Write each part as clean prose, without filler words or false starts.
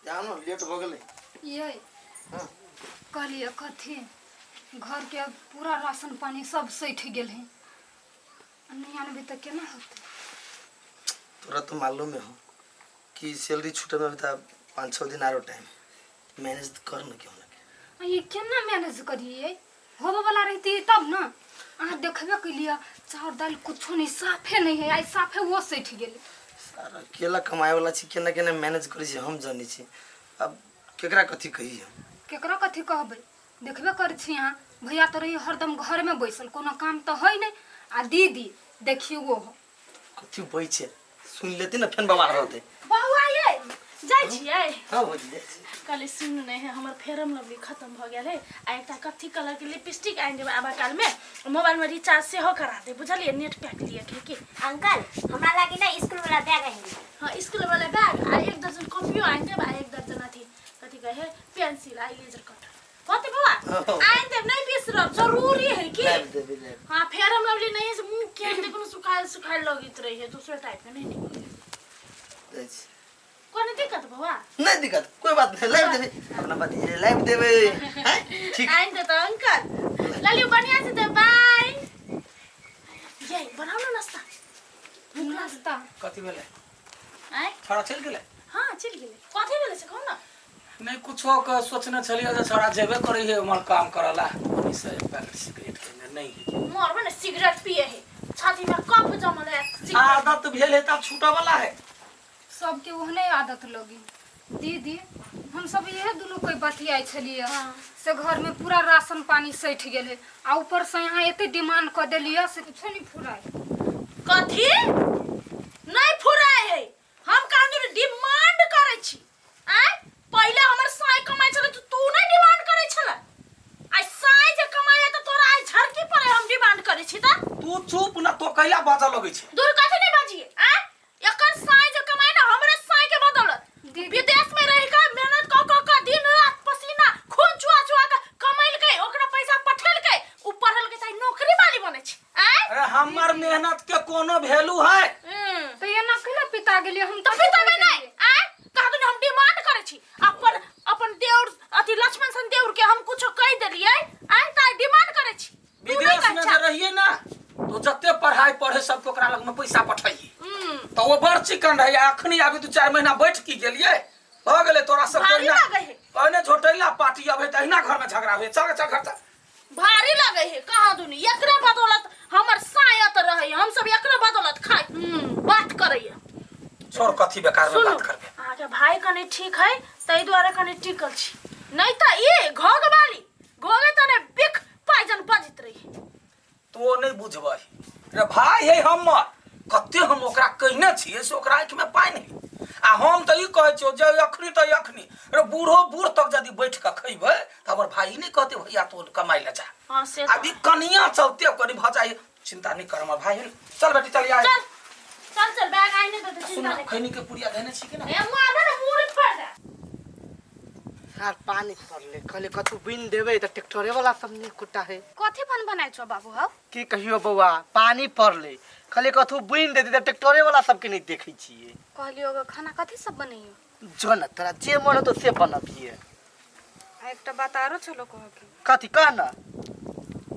जाओ ने लेट भऽ गेलै। ये हाँ। कहलिए कथी घर के पूरा राशन पानी सब सठि गेल है, आ नहीं आनबे तऽ केना होतै? तोरा तो मालूम है हो कि सैलरी छूटे में अभी तक 5-6 दिन आरो टाइम, मैनेज कर न क्यों ना। आ ये केना मैनेज करिए? होबे वाला रहती तब ना। अहाँ देखबे केलिए चाउर दालि कुछो नहीं, साफे नहीं है, आइ साफे वो सठि गेलै। सारा अकेला कमाए वाला छी, केना केना मैनेज करै छी हम जानै छी। अब केकरा कथी कही हम? केकरा कथी कहबै, देखबे करै छी अहाँ। भैया तऽ रही हरदम घरमे बैसल, कोनो काम तऽ है नहि। आ दीदी देखियौ वो हो कथी होइ छै, सुनि लेती ने फेन बवाल रहतै। बौआ ये जाइ छियै? हाँ भौजी, जाइ छी। कहली सुनू ने, हमर फेरम लवली खत्म भऽ गेल है आ एकटा कथी कलर के लिपस्टिक आनि देबै आबा काल में। मोबाइल में रिचार्ज सेहो करा दे, बुझलियै? नेट पैक लिए के की। अंकल हमरा लागी ना स्कूल वाला बैग आनि दे। हाँ, स्कूल वाला बैग आ 1 दर्जन कॉपियो आनि देब आ 1 दर्जन अथी कथी कहे पेंसिल आ इरेजर कटर। कथी बौआ आनि देब, नहीं बिसरब, जरूरी है की। लाबि देबै, लाबि। हाँ, फेर हम लवली नहीं से मुंह केहन देखो न सुखायल सुखायल लगैत रही है, दूसरे टाइप के नहीं निकले। जाइ छी। कोनो दिक्कत बौआ? नहीं दिक्कत, कोई बात नहीं, लाबि देबै अपना भतीजे, लाबि देबै। हैं ठीक। आनि देतौ अंकल, ललियो बढ़िया से दे। बाय। ये बनाओ ना नाश्ता। नाश्ता कथी भेलै? आँय? छौड़ा चलि गेलै? हाँ चलि गेलै। कथी भेलै से कहू ना। नहीं कुछो के सोचने छलियै जे छौड़ा जेबे करै है उम्हर काम करऽ ला, ओनी से एक पैकेट सिगरेट के नहीं है। मरबे ने सिगरेट पिए है, छाती में कफ जमल है सिगरेट। आदत भेल है तब छूटऽ वाला है। सबके ओहने आदत लगी दीदी। हम सब इहे दुनू कोई बतियाइ छलियै से घर में पूरा राशन पानी सठि गेलै आ ऊपर से यहाँ एते डिमांड कऽ देलियै से कुछो नहीं फुराय। कथी नहीं फुराय है? हम कहाँ डिमांड करै छी? आँय, पहिले हमर साय कमाइ छलै तऽ तू नहीं डिमांड करै छलै, आइ साय जे कमाइ तऽ तोरा आइ झरकी पड़े हम डिमांड करै छी तऽ? तू चुप ना, तो कैला बाजऽ लगै छै? दूर कथी नहीं बाजिए? आँय, एकर साय जे कमाइ ना हमरे साय के बदौलत, दीदी। विदेश में रह के मेहनत क क के दिन रात पसीना खून चुआ चुआ के कमैलकै, ओकरा पैसा पठेलकै, उ पढ़लकै तऽ आइ नौकरी वाली बनै छै। आँय? अरे हमर मेहनत के कोनो वैल्यू है? तऽ एना कैला पिता गेलियै हम? तऽ पिताबे नहि। आँय, कहा दुनी हम डिमांड करै छी? अपन अपन देउर अथी लक्ष्मण सन देउर के हम कुछो कहि देलियै, आँय, तऽ आइ डिमांड करै छी? तू नहि विदेश में कहै जे रहिए ना तो जते पढ़ाई पढ़े सबके ओकरा लग में पैसा पठाइए, तो वो बड़ चिकन रहे। अखनी अभी 2-4 महीना बैठ की गेलिए भऽ गेलै तोरा सब भारी लागै है। पहिने झोटैला पार्टी अबै तऽ अहिना घर में झगड़ा होय। चल चल घर चल। भारी लगे है कहाँ दुनी एकरे बदौलत हमर सायत रहे, हम सब एकरे बदौलत खाइ बात करैया। छोड़, कथी बेकार में सुनू बात करबे। अहाँके भाई कनि ठीक है ताहि दुआरे कनि टिकल छी, नहीं तऽ ई घोघ वाली घोघे तऽ ने बिख पाइजन बजैत रही। तो नहीं बुझबै रे भाई है हमर, कते हम ओकरा कहने छियै से ओकरा आँखिमे पानि है। आ हम तऽ ई कहै छियौ जे अखनी तऽ अखनी रे बूढ़ो बूढ़ तक यदि बैठ कऽ खैबै तऽ हमर भाई नहि कहतै भैया तू कमाइ लए जा। हाँ, से अभी कनिया चलते कनि भऽ जाइ, चिंता नहीं कर हमर भाई है। चल बेटी चल आइ। चल चल चल बैग आइ नहि देतै, सुन चिंता नहि। खैनी के पुड़िया धेने छी कि ना? ए मारबे ने मुड़ी फाड़ि दे। यार पानी पड़ले, कहले कथू बिन देबै तऽ ट्रैक्टरे वाला सब नहीं कुटा है। कथी बन बनाइ छौ बाबू हौ? की कहियो बौआ, पानी पड़ले, कहले कथू बिन देते तऽ ट्रैक्टरे वाला सबके नहीं देखै छियै। कहलियो ग खाना कथी सब बनैयो? जो न तोरा जे मन होतो से बनबिहे। आ एकटा बात आरो छलो कहऽ के। कथी कह न?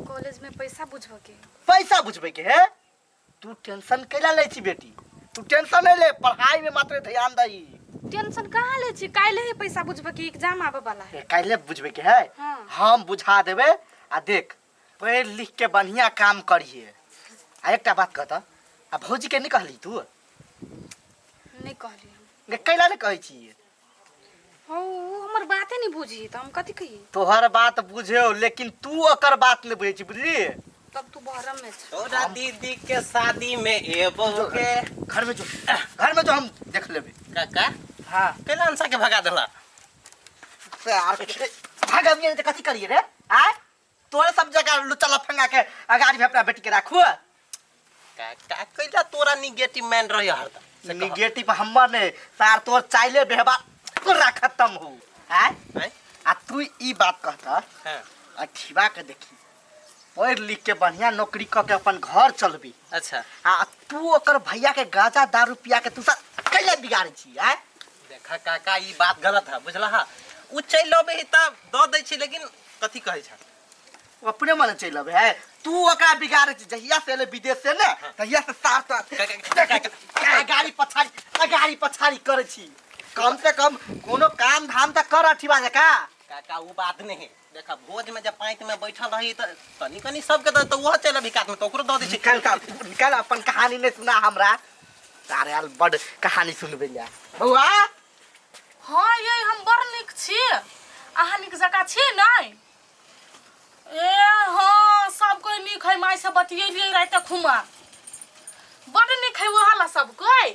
कॉलेज में पैसा बुझबऽ के। पैसा बुझबै के है? तू टेंशन कैला लै छी बेटी, तू टेंशन नहीं ले, पढ़ाई में मात्र ध्यान दही। टेंशन कहाँ ले छी, काल्हि ही पैसा बुझबऽ के, एग्जाम आबऽ वाला है। काल्हि बुझबै के है? हाँ। हम बुझा देबै। आ देख पढ़ लिख के बढ़िया काम करिए। आ एकटा बात कहता, आ भौजी के नहीं कहली तू? नहीं कहली हम। गे कैला नहीं कहै छी? हौ उ हमर बाते नहीं बुझी तऽ हम कथी कही? तोहर बात बुझेौ लेकिन तू ओकर बात नहीं बुझै छी, बुझली? तब तू भरम में छ। तोरा दीदी के शादी में एबो के। घर में जो, घर में जो हम देख लेबै। काका। हाँ। कैला अंसा के भगा देला? यार भगा दिए तऽ कथी करिए रे? आय तोरे सब जगह लुच्चा लफंगा के अगाड़ी में अपना बेटी के राखू। काका कैला तोरा निगेटिव मैन रही हरदम? से कह। निगेटिव हमर ने सार, तोर चाइले व्यवहार पूरा खत्म हो। आय? आय? आ तू ई बात कहता। हाँ। आ ठीबा के देखी पढ़ लिख के बढ़िया नौकरी क के अपन घर चलबी। अच्छा। आ तू ओकर भैया के गांजा दारू पिया के तू सब कैला बिगाड़े छी? आय? देखा काका ई बात गलत है बुझला हा उ चलि अबै है तब दऽ दै छी लेकिन कथी कहै छ ओ अपने मने चलि अबै है तू ओकरा बिगाड़ै छी जहिया से एलै विदेश से ने तहिया से साफ गाड़ी पछाड़ी गाड़ी पछाड़ी करै छी कम से कम कोनो काम धाम तऽ कर अठिबा जका काका उ बात नहीं है देखा भोज में जब पाँति में बैठल रही तऽ तनी कनी सबके दऽ तऽ ओहो चलि अभी कात में तऽ ओकरो दऽ दै छी निकाल का निकाल अपन कहानी नहीं सुना हमरा तारे आल बड कहानी सुनबे ला बउआ हाँ ये हम बड़ नीक छी अहाँ नीक जकाँ छी नहि ए हाँ सब कोइ नीक है माय से बतियेलियै राति खुमा बड़ नीक है वहाँ सब कोइ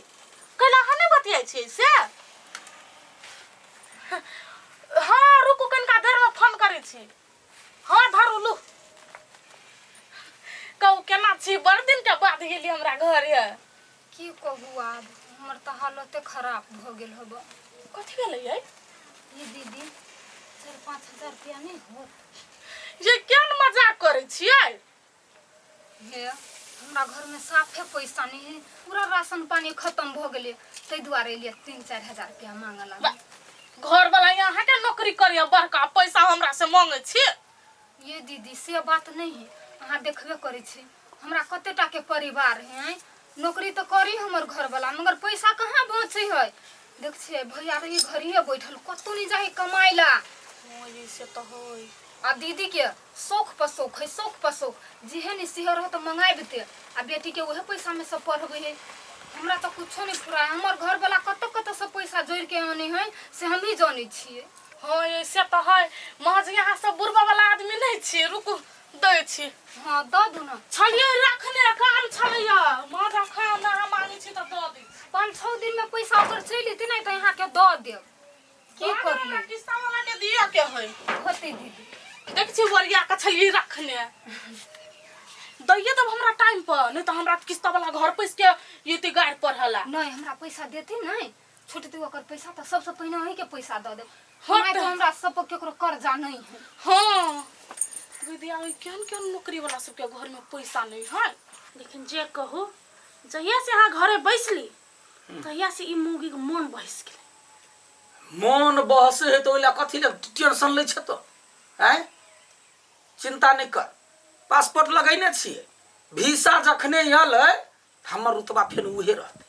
कैला अहाँ नहि बतियाइ छियै से हाँ रुकू कनिका देरमे फोन करै छी हाँ धरू लू कहू केना छी बड़ दिनके बाद गेली हमरा घर ये की कहू आब हमर तऽ हालते खराब भऽ गेल हब कथी भेलै यै ये दीदी 4-5 हजार रुपया नहीं होत? ये केहन मजाक करै छियै? हे, हमरा घरमे साफे पैसा नहीं है, पूरा राशन पानी खत्म भऽ गेलै, ताहि दुआरे एलियै 3-4 हजार रुपया मांगऽ लागल। घर वाला यहाँ के नौकरी करिए बड़का पैसा हमरा से मांगे छी। ये दीदी, से बात नहीं है। अहाँ देखबे करै छी हमरा कते टा के परिवार है, आँय? नौकरी तऽ करी हमर घरवाला, मगर पैसा कहाँ बचै है? देख छियै, भैया रही घरिये बैठल, कतौ नहीं जाइ कमाइ ला। होय से तऽ होय। आ दीदी के शौख पर शौख है, शौख पर शौख। जेहे नहीं सेहे रह तऽ मंगाबिते आ बेटी के उहे पैसा में सब पढ़बै है। हमरा तऽ कुछो नहीं फुराय। हमर घरवाला कतऽ कतऽ से पैसा जोड़ि के आनै है से हमही जानै छियै। हाँ ये से तऽ है। महज यहाँ सब बुढ़बा वाला आदमी नहीं छी। रुकू, दै छी। हाँ, दऽ दू ने। छलियै रखने, काम छलैया। महज अखन अहाँ मांगै छी तऽ दऽ दै छी। 5-6 दिन में पैसा ओकर चलि एतै ने तऽ अहाँके दऽ देब। की करियै? किस्ता वाला के दिअ के है। होतै दीदी। देख छी, वरिया के छलियै रखने। दैये तब हमरा टाइम पर, नहीं तऽ हमरा किस्ता वाला घर पैस के ये गाड़ि पढ़ला। नहीं, हमरा पैसा देते नहीं, छुटते ओकर पैसा तऽ सबसे पहिने अहीं के पैसा दऽ देब। हाँ। हमरा तऽ हमरा सब पर केकरो कर्जा नहीं है। हाँ दीदी, आ केहन केहन नौकरी वाला सबके घर में पैसा नहीं है। लेकिन जे कहू, जहिया से अहाँ घरे बैसली तहिया से ई मौगीके मोन बहसि गेलै। मोन बहसे है तऽ ओहि लए कथी लए टेंशन लै छै तो? आँय, चिंता नहि कर। पासपोर्ट लगैने छियै, वीसा जखने एलै हमर रुतबा फेर उहे रहतै।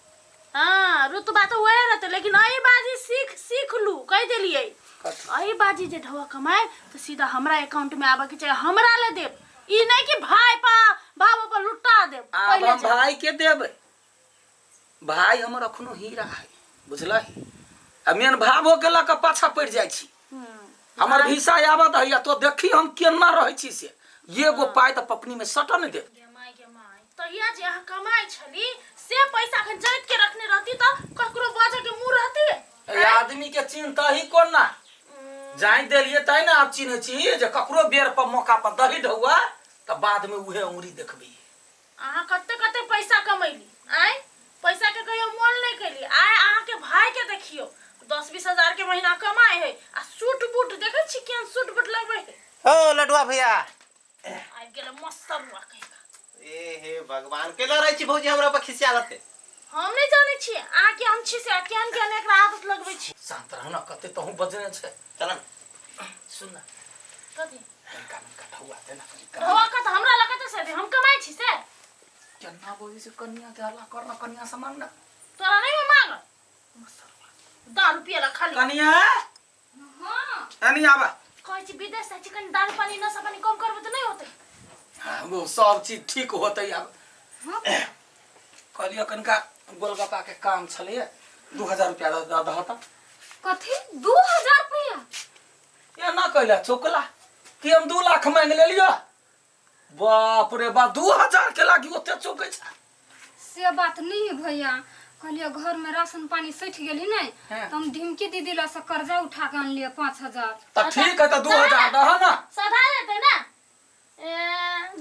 हाँ, रुतबा तऽ वएह रहतै, लेकिन एहि बाजी सीख सीख लू, कहि देलियै। कथी? एहि बाजी जे ढौआ कमाए तऽ सीधा हमरा अकाउंट में आबऽ के चाही, हमरा ले देब। ई नहि कि भाई पा बाबा पर लुटा देब। आब पहिले हम जे- भाई के देबै। भाई हमर अखनो हीरा है, बुझलै? आ मेन भावो के लऽ कऽ पाछा पड़ि जाइ छी। हमर वीसा आबत है तो देखी हम केना रहै छी से। एगो पाइ तऽ पपनी में सटऽ नहि देब। गे माय, गे माय, तहिया जे अहाँ कमाइ छली से पैसा अखन जाइत के रखने रहती तऽ ककरो बजऽ के मुँह रहती? ए आदमी के चिन्हता ही कोना जानि देलियै तै ने आब चिन्है छी जे ककरो बेर पर मौका पर दही ढौआ तऽ बाद में उहे उंगरी देखबै। अहाँ कते कते पैसा कमैली, आँय? पैसा के कहियो मोल नहीं कैली। आय अहाँ के भाई के देखियो, 10-20 हजार के महीना कमाए है आ सूट बूट देखै छी केहन सूट बूट लगबै है। ओ लडुआ भैया। आबि गेलै मस्त रुआ कहिका। ए हे भगवान, केला रहै छी भौजी हमरा पर खिसिया लगते? हम नहीं जानै छी अहाँ के हम छी से केहन केहन एकरा आदत लगबै छी। शांत रहू ने, कते तहूँ बजने छै। चल न। सुन ने। कथी? कनिका मनिका ढौआ दे ना कनिका। ढौआ कत हमरा लगत से दे? हम कमाइ छी से। केना बजै छै? कनिया के हल्ला कर ना, कनिया से मांग ना। तोरा नहीं मांग, दारू पियला खाली। कनिया। हाँ। कनिया, आबा। कहै छी विदेश जाइ छी, कनि दारू पानी नशा पानी कम करबै तऽ नहीं होतै? हाँ, वो सब चीज ठीक होतै आब। कहलियै कनिका गोलगप्पा के काम छलैए, 2000 रुपया दऽ दऽ दह तऽ। कथी, 2000 रुपया? एना कैला चौकला कि हम 2 लाख मांगि लेलियो? बाप रे बाप, 2000 के लागी ओते चौकै छै? से बात नहीं है भैया। कहलिए घर में राशन पानी सठि गेली नहीं, तो हम ढिमकी दीदी ला से कर्जा उठा के अनलिए 5000। तऽ ठीक है, तऽ 2000 दह ना। सधा देतै ने। ए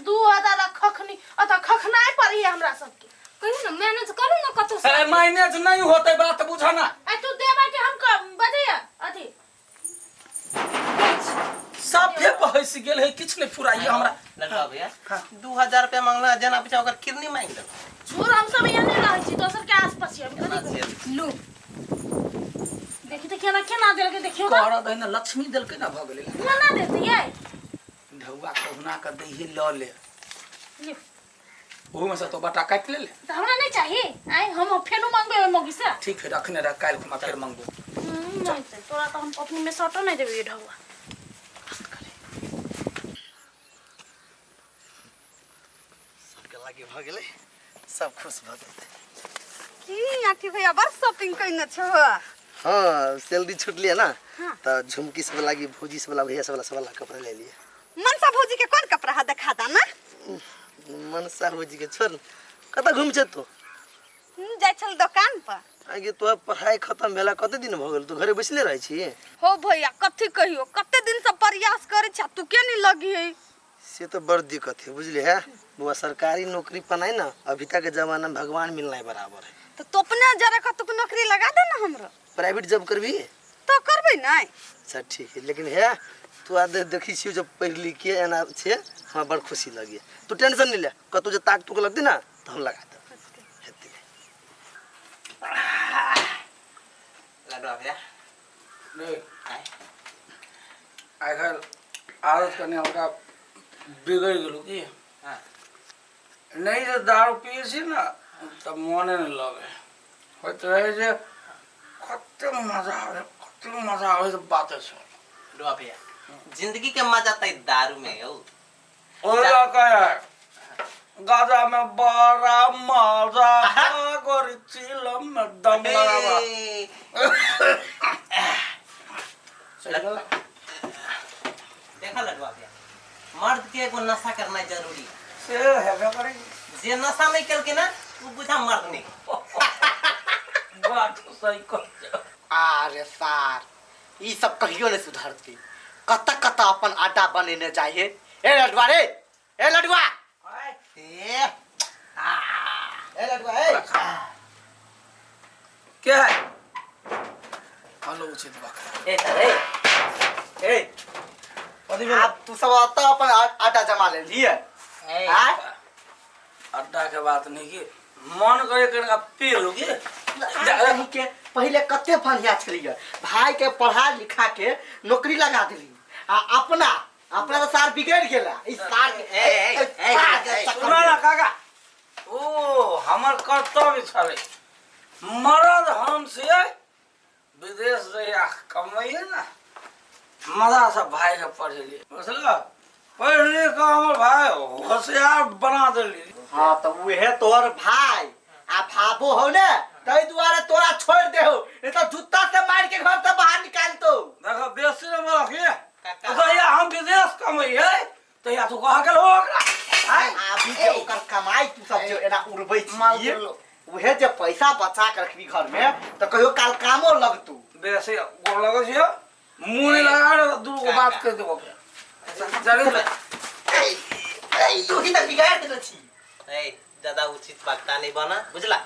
2000 खखनी अतऽ खखनाइ पड़ैए हमरा सबके। कहियो ने मैनेज करू ने कतौ से। ए, मैनेज नहीं होते, बात बुझ ना। ए तू देबा के हम बजैया अथी। साफे बहस गेल है, किछु नहीं फुराइए हमरा। लडुआ भैया, 2000 रुपया मांगला, जेना पीछा ओकर किरनी मांगि देलक। झूर, हम सब यहाँ नहीं रहै छी, दोसर के आसपास छी हम। कथी केना छै? लू। केना केना देलकै देखियौ त करऽ दही ने लक्ष्मी देलकै ने भऽ गेलै केना देतै यै ढौआ कहुना कऽ दही लऽ ले लियौ ओहूमे से तो बटा काटि ले ले तऽ हमरा नहि चाही आइ हम फेनो मांगबै ओहि मौगी से ठीक है रखने रह काल्हि खुमा फेर मंगबो नहि तऽ तोरा तऽ हम अपने में सटो नहि देबै ढौआ सबके लागी भऽ गेलै सब खुश भऽ जेतै की आँटी भैया बड़ शॉपिंग कयने छहो हाँ सैलरी छुटलियै ना हाँ। तऽ झुमकी सब लागी भौजी सब ला भैया सब ला सब ला कपड़ा ले लिए मनसा भौजी के कोन कपड़ा है देखा दा ना मनसा भौजी के छोड़ कतऽ घूम छै तू जाइ छल दोकान पर आगे तोहर पढ़ाई खत्म भेला कते दिन भऽ गेल तू घरे बैसले रहै छी हो भैया कथी कहियो कते दिन से प्रयास करै छी आ तू के नहीं लगी है से तो बड़ दिक्कत है बुझलिए है बुआ सरकारी नौकरी पनाई ना अभी तक के जमाना में भगवान मिलना है बराबर है तो तू अपने जरा कतुक नौकरी लगा दे ना हमरो प्राइवेट जॉब करबी तो करबै नहीं अच्छा ठीक है लेकिन है तू आ देखी छियो जब पढ़ लिख के एना छे हमरा बड़ खुशी लगी तू टेंशन नहीं ले कतौ जे ताक तुक लगती ना तो हम लगा देब हेतै लडुआ भैया रे आइ काल्हि आदत कनि हमरा बिगड़ि गेलौ की हाँ। नहि जे दारू पियै छी ने तऽ मोने नहि लगै होइत रहै जे कते मजा आबै कते मजा आबै से बाते छोड़ लडुआ भैया जिंदगी के मजा त दारू में यौ ओहि लऽ कऽ गाजा में बड़ा मजा गोरी चिलम में दम लगावा ए, सही गेला? देखा लडुआ भैया मर्द के एगो नशा करना जरूरी है से हेबे करै जे नशा नहीं करके ना वो बुझा मर्द नहीं बात सही कह अरे सार ई सब कहियो नहीं सुधरती कत कत अपन आटा बनेने जाइए ए लडुआ रे ए लडुआ ए ए लडुआ ए के है हेलो उचित बकरा ए सर ए ए कथी भेल आप तू सब अत अपन आटा जमा ले लिए ए आय अड्डा के बात नहीं की मन करे कनिका पी लू की कहीं के पहिले कते बढ़िया छलियै भाई के पढ़ा लिखा के नौकरी लगा दिली आ अपना अपना तो सार बिगड़ गेला ई सार के ए, ए, ए, सार के ए, चक्कर सुना में। ना काका ओ हमर कर्तव्य छलै मरद हम से विदेश जहिया कमैयै ने मजा से भाई के पढ़ेलियै बुझल पढ़ लिख कऽ हमर भाई होशियार बना देली हाँ तो उहे तोहर भाई आ भाबो हो ने ताहि दुआरे तोरा छोड़ देहो नहीं तो जूता से मार के घर से बाहर निकाल दो देखो बेसी न बोलक ये काका। जहिया हम विदेश कमैयै तहिया तू कह गेल हो ओकरा आँय? अभी जे ओकर कमाई तू सब जे एना उड़बै माल छी गिरलो। उहे जे पैसा बचा के रखबी घर में तो कहियो काल कामो लगतू बेसी गोर लगै छियौ मुँह नहि लगा रह दू गो बात कहि देबो फेर जरूर ले। तू ही तो बिगाड़ देले छी ए ज्यादा उचित वक्ता नहीं बना बुझला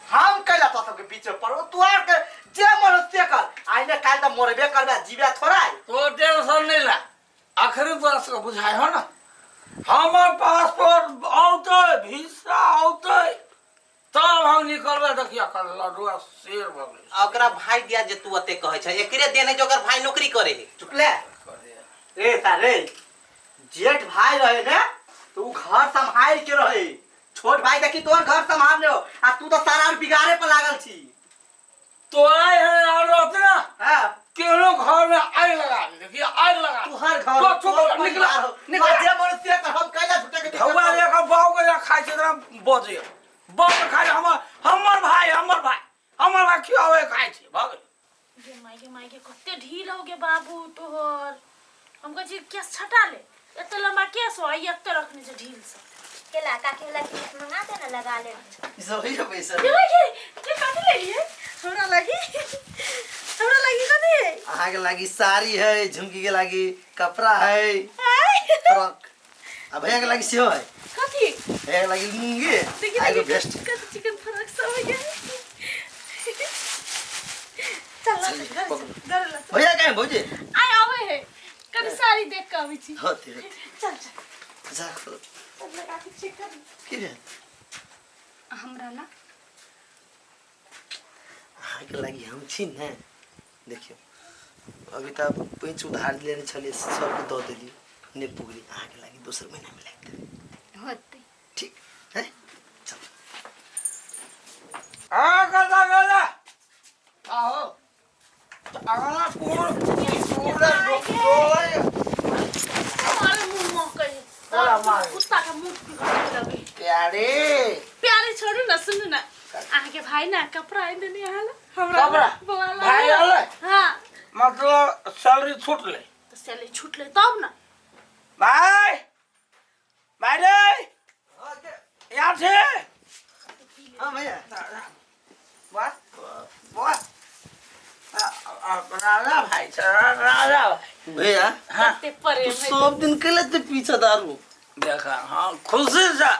हम कैला तो सबके बीच में पड़ो तू आर के जे मन हो से कर आइने काल तो मरबे करबे जीवे थोड़ा है। तो टेंशन नहीं ला आखिरी तोरा सबके बुझाइ हो ना हमर पासपोर्ट औतै वीसा औतै तब हम निकलबै देखिया कल लडुआ शेर भऽ गेलै आ ओकरा भाई दिया जे तू ओते कहै छ एकरे देने जो ओकर भाई नौकरी करे है चुप ले ए सारे जेठ भाई रहे ने तो उ घर संभाल के रहे छोट भाई देखी तोर घर संभाल ले आ तू तो सारा और बिगाड़े पर लागल छी तोरा एहन और रहते ना हां केहनो घर में आग लगा दे देखिए आग लगा तू हर घर तो चुप तोहर रह, निकला परिवार हो। निकला जे मन से कर हम कैला झूठे के धौआ लेकर बाऊ के जा खाइ छै तोरा बजे बाऊ के खाइ छै, हमर हमर भाई हमर भाई हमर भाई खियावे खाइ छै भऽ गेलै गे माय गे माय गे कते ढील हो गे बाबू तोहर हम कहै छी केस छटा ले एते लंबा केस हो आ ई एते रखने छै ढील से केला काकी वाला केस मंगा दे ना लगा ले ई सब होइए पैसा गे माय गे के कथी लेलियै हमरा लागी हमरा लागी कथी है अहाँ के लागी साड़ी है झुमकी के लागी कपड़ा है फ्रॉक आ भैया के लागी सेहो है कथी भैया के लागी लुंगी देखी आ एगो देखी भेस्ट कथी चिकन फ्रॉक सब हो गया चल चलिए, चल पकड़ो। डर लग भैया कहाँ है भौजी आइ आबै है कनी साड़ी देख के आबै छी होते होते चल चल जा खोलो। सब लगा के चेक कर की भेल हमरा ला अहाँके लागी हम छी ने देखियौ अभी तऽ पैंच उधार लेने छलियै सबके दऽ देलियै नहि पुगली अहाँके लागि दोसर महीनामे लागि देबै होतै ठीक है चल आ गदा गदा आहो अगला पूर पूरा डोले अरे मुंह महकै है बोला मार। कुत्ता के मुंह पिघले लगे प्यारे प्यारे छोड़ू ना सुनू ना अहाँके भाई ना कपड़ा आनि देने अहाँ ला हमरा कपड़ा? बौआ ला। भाई आले? हाँ मतलब सैलरी छूटले तऽ सैलरी छूटले तब ना भाई भाई रे यहाँ छे हाँ भैया वाह वाह राजा भाई छ राजा भाई भैया हाँ कते प्रेम तू है सब दिन कैले ते पीछा दारू देखा हाँ खुशी से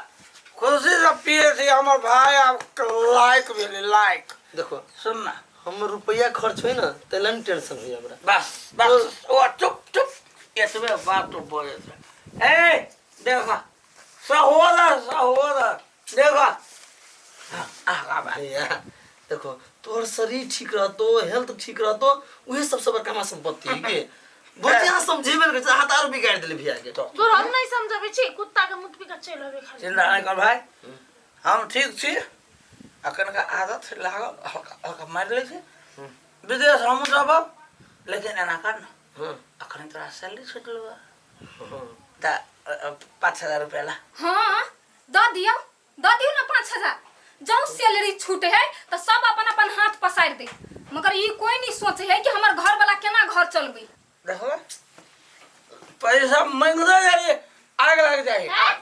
पिए थी हमर भाई आब लायक भेलै लायक देखो सुन ना हम रुपया खर्च होई ना तैला नहीं टेंशन होई हमरा बस बस ओ चुप चुप एतबे बात तो बोले थे ए देखा सहोदर सहोदर देखा हाँ, आगा भाई भैया देखो तोहर शरीर ठीक रहतो हेल्थ ठीक रहतो उहे सबसे बड़का हमार संपत्ति है के बहुत यहाँ समझेबे नहीं करते हाथ आरो बिगाड़ देले भैया के तोर हम नहीं समझबै छी कुत्ता के मुंह पी के चलि अबै खाली चिंता नहीं कर भाई हम ठीक छी अखन का आदत लागल हल्का हल्का मारि लै छी विदेश हमहूँ जब लेकिन एना कर न हाँ अखन तोरा सैलरी छुटल बा तऽ 5,000 रुपया ला हाँ दऽ दियौ दऽ दियौ ना 5,000 जौं सैलरी छूटे है तऽ सब अपन अपन हाथ पसारि दे मगर ई कोई नहीं सोचे है कि हमर घर वाला केना घर चलबै देखल पैसा मांगते जाइए आग लग जाइए हैं?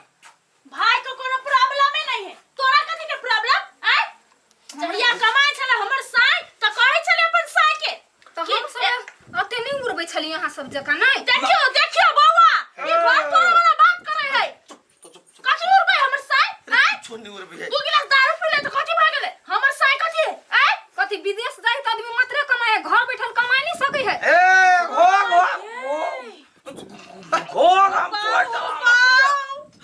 भाई के कोनो प्रॉब्लमे नहीं है तोरा कथी के प्रॉब्लम आय जहिया कमाय छले हमर साय त कहै छले अपन साय के तऽ कि- हम सब ओते नहीं उड़बै छलियै अहाँ सब जकाँ नहि देखियो देखियो बौआ ई घर तोड़े वाला बात करे है कथी उड़बै हमर साय आय कुछो नहीं उड़ भैया दू गिलास दारू पी ले त कथी भए गेलै हमर साय कथी है आय कथी विदेश जाय तऽ आदमी मात्रे कमाए घर बैठल कमाए नहीं सकै है ए घो घो घो हम तोड़ देब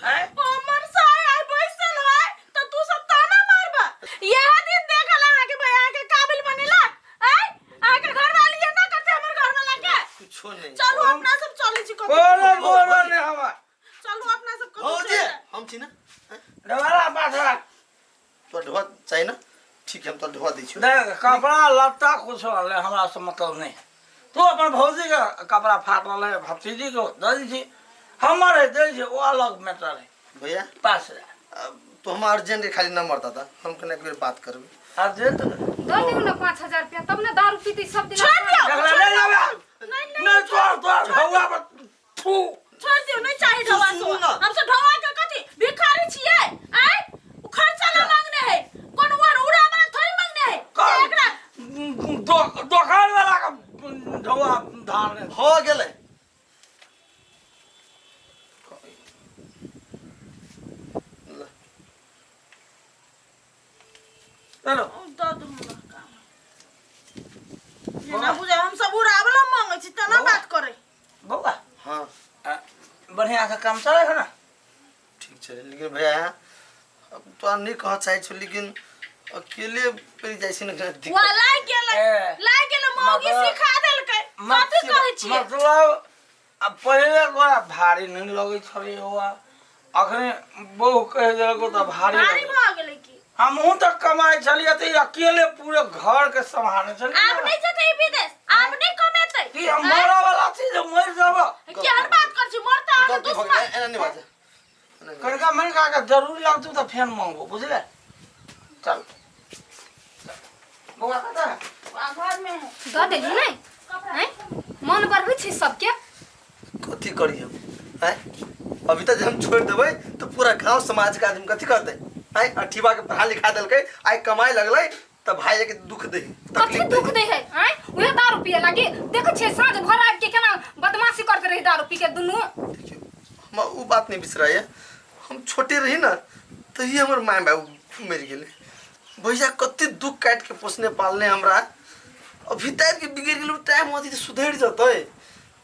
हैं हमर साय आइ बैसल है त तू सब ताना मारबा यह दिन देखल अहाँ के भैया के काबिल बनेलक आय अहाँ के घर वाली एना करते हमर घर वाला के कुछो नहीं चलू अपना सब चलै छी कतौ कोनो बोलो नहीं हमार चलू अपना सब कतौ भौजी चलि जाए। हम छी ना दोबारा 5,000 तोरा ढोआ चाहिए ना ठीक है हम तोरा ढोआ दै छियौ देख कपड़ा लत्ता कुछ ले हमरा से मतलब नहीं तू अपन भौजी के कपड़ा फाटल है भतीजी के दे दै छी हमर है दै छी ओ अलग मैटर है भैया 5,000 अब तो हम अर्जेंट के खाली नंबर दादा हम कने एक बेर बात करबै अर्जेंट दऽ दियौ ना 5,000 रुपया तब ने दारू पीते सब दिन छोड़ दियौ देखला नहीं जाबे नहीं नहीं तोर तोर ढौआ पर थू छोड़ दियौ नहीं चाही ढौआ सुनू सोआ ना। हम सब ढौआ के कथी भिखारी छियै आय उ खर्चा ला मांगने है कोन वर उड़ा वाला थोड़ी मांगने है कौन? एकरा दोकान वाला का ढौआ धार ले हो गेलै चलो दऽ दू हमरा काम जेना बुझाय हम सब उड़ा वाला मांगै छी तेना बात करै बौआ हाँ बढ़िया से काम चले है ना ठीक छै लेकिन भैया अब तोरा नहीं कह चाहै छौ लेकिन अकेले पड़ि जाइ छै ने कनी दिक्कत वा लागि गेलै ए, लागि गेलै मौगी मतलब- सिखा देलकै कथी कहै छियै मतलब अब पहिले तोरा भारी नहीं लगै छलै हुआ अखने बहु कहि देलको तऽ भारी भारी लगै। भऽ गेलै की हमहूँ तऽ कमाइ छलियै तऽ अकेले पूरे घर के सम्हारने छलियै आब नहि जेतै ई विदेश आब नहि कमेतै की हम मरऽ वाला छी जे मरि जेबऽ केहन बात करै छी मरतै अहाँके गलती भऽ दुश्मन गेलै एना नहि बाजै एना नहि बाजै। कनिका मनिका के जरूरी लगतौ तऽ फेर मंगबो बुझले चल बौआ कतऽ है? आ, घर में है दऽ देली नहि आँय मन बढ़बै छै सबके कथी करी हम आँय अभी तक जे हम छोड़ि देबै तऽ पूरा गाँव समाजके आदमी कथी करतै आँय अठीबा के पढ़ा लिखा देलकै आइ कमाइ लगलै तऽ भाई के दुख दे कथी तकलीफ दुख दे दे है आँय उहे दारू पिए लागी देखै छियै साँझ भर आबि के केना बदमाशी करते रही दारू पी के दुनू देखियौ हमरा ओ बात नहीं बिसराइए हम छोटे रही ना तहिए हमर माय बाबू मरि गेलै भैया कते दुख काटि के पोसने पालने हमरा अभी तक के बिगड़ि गेलै टाइम अथी तऽ सुधरि जेतै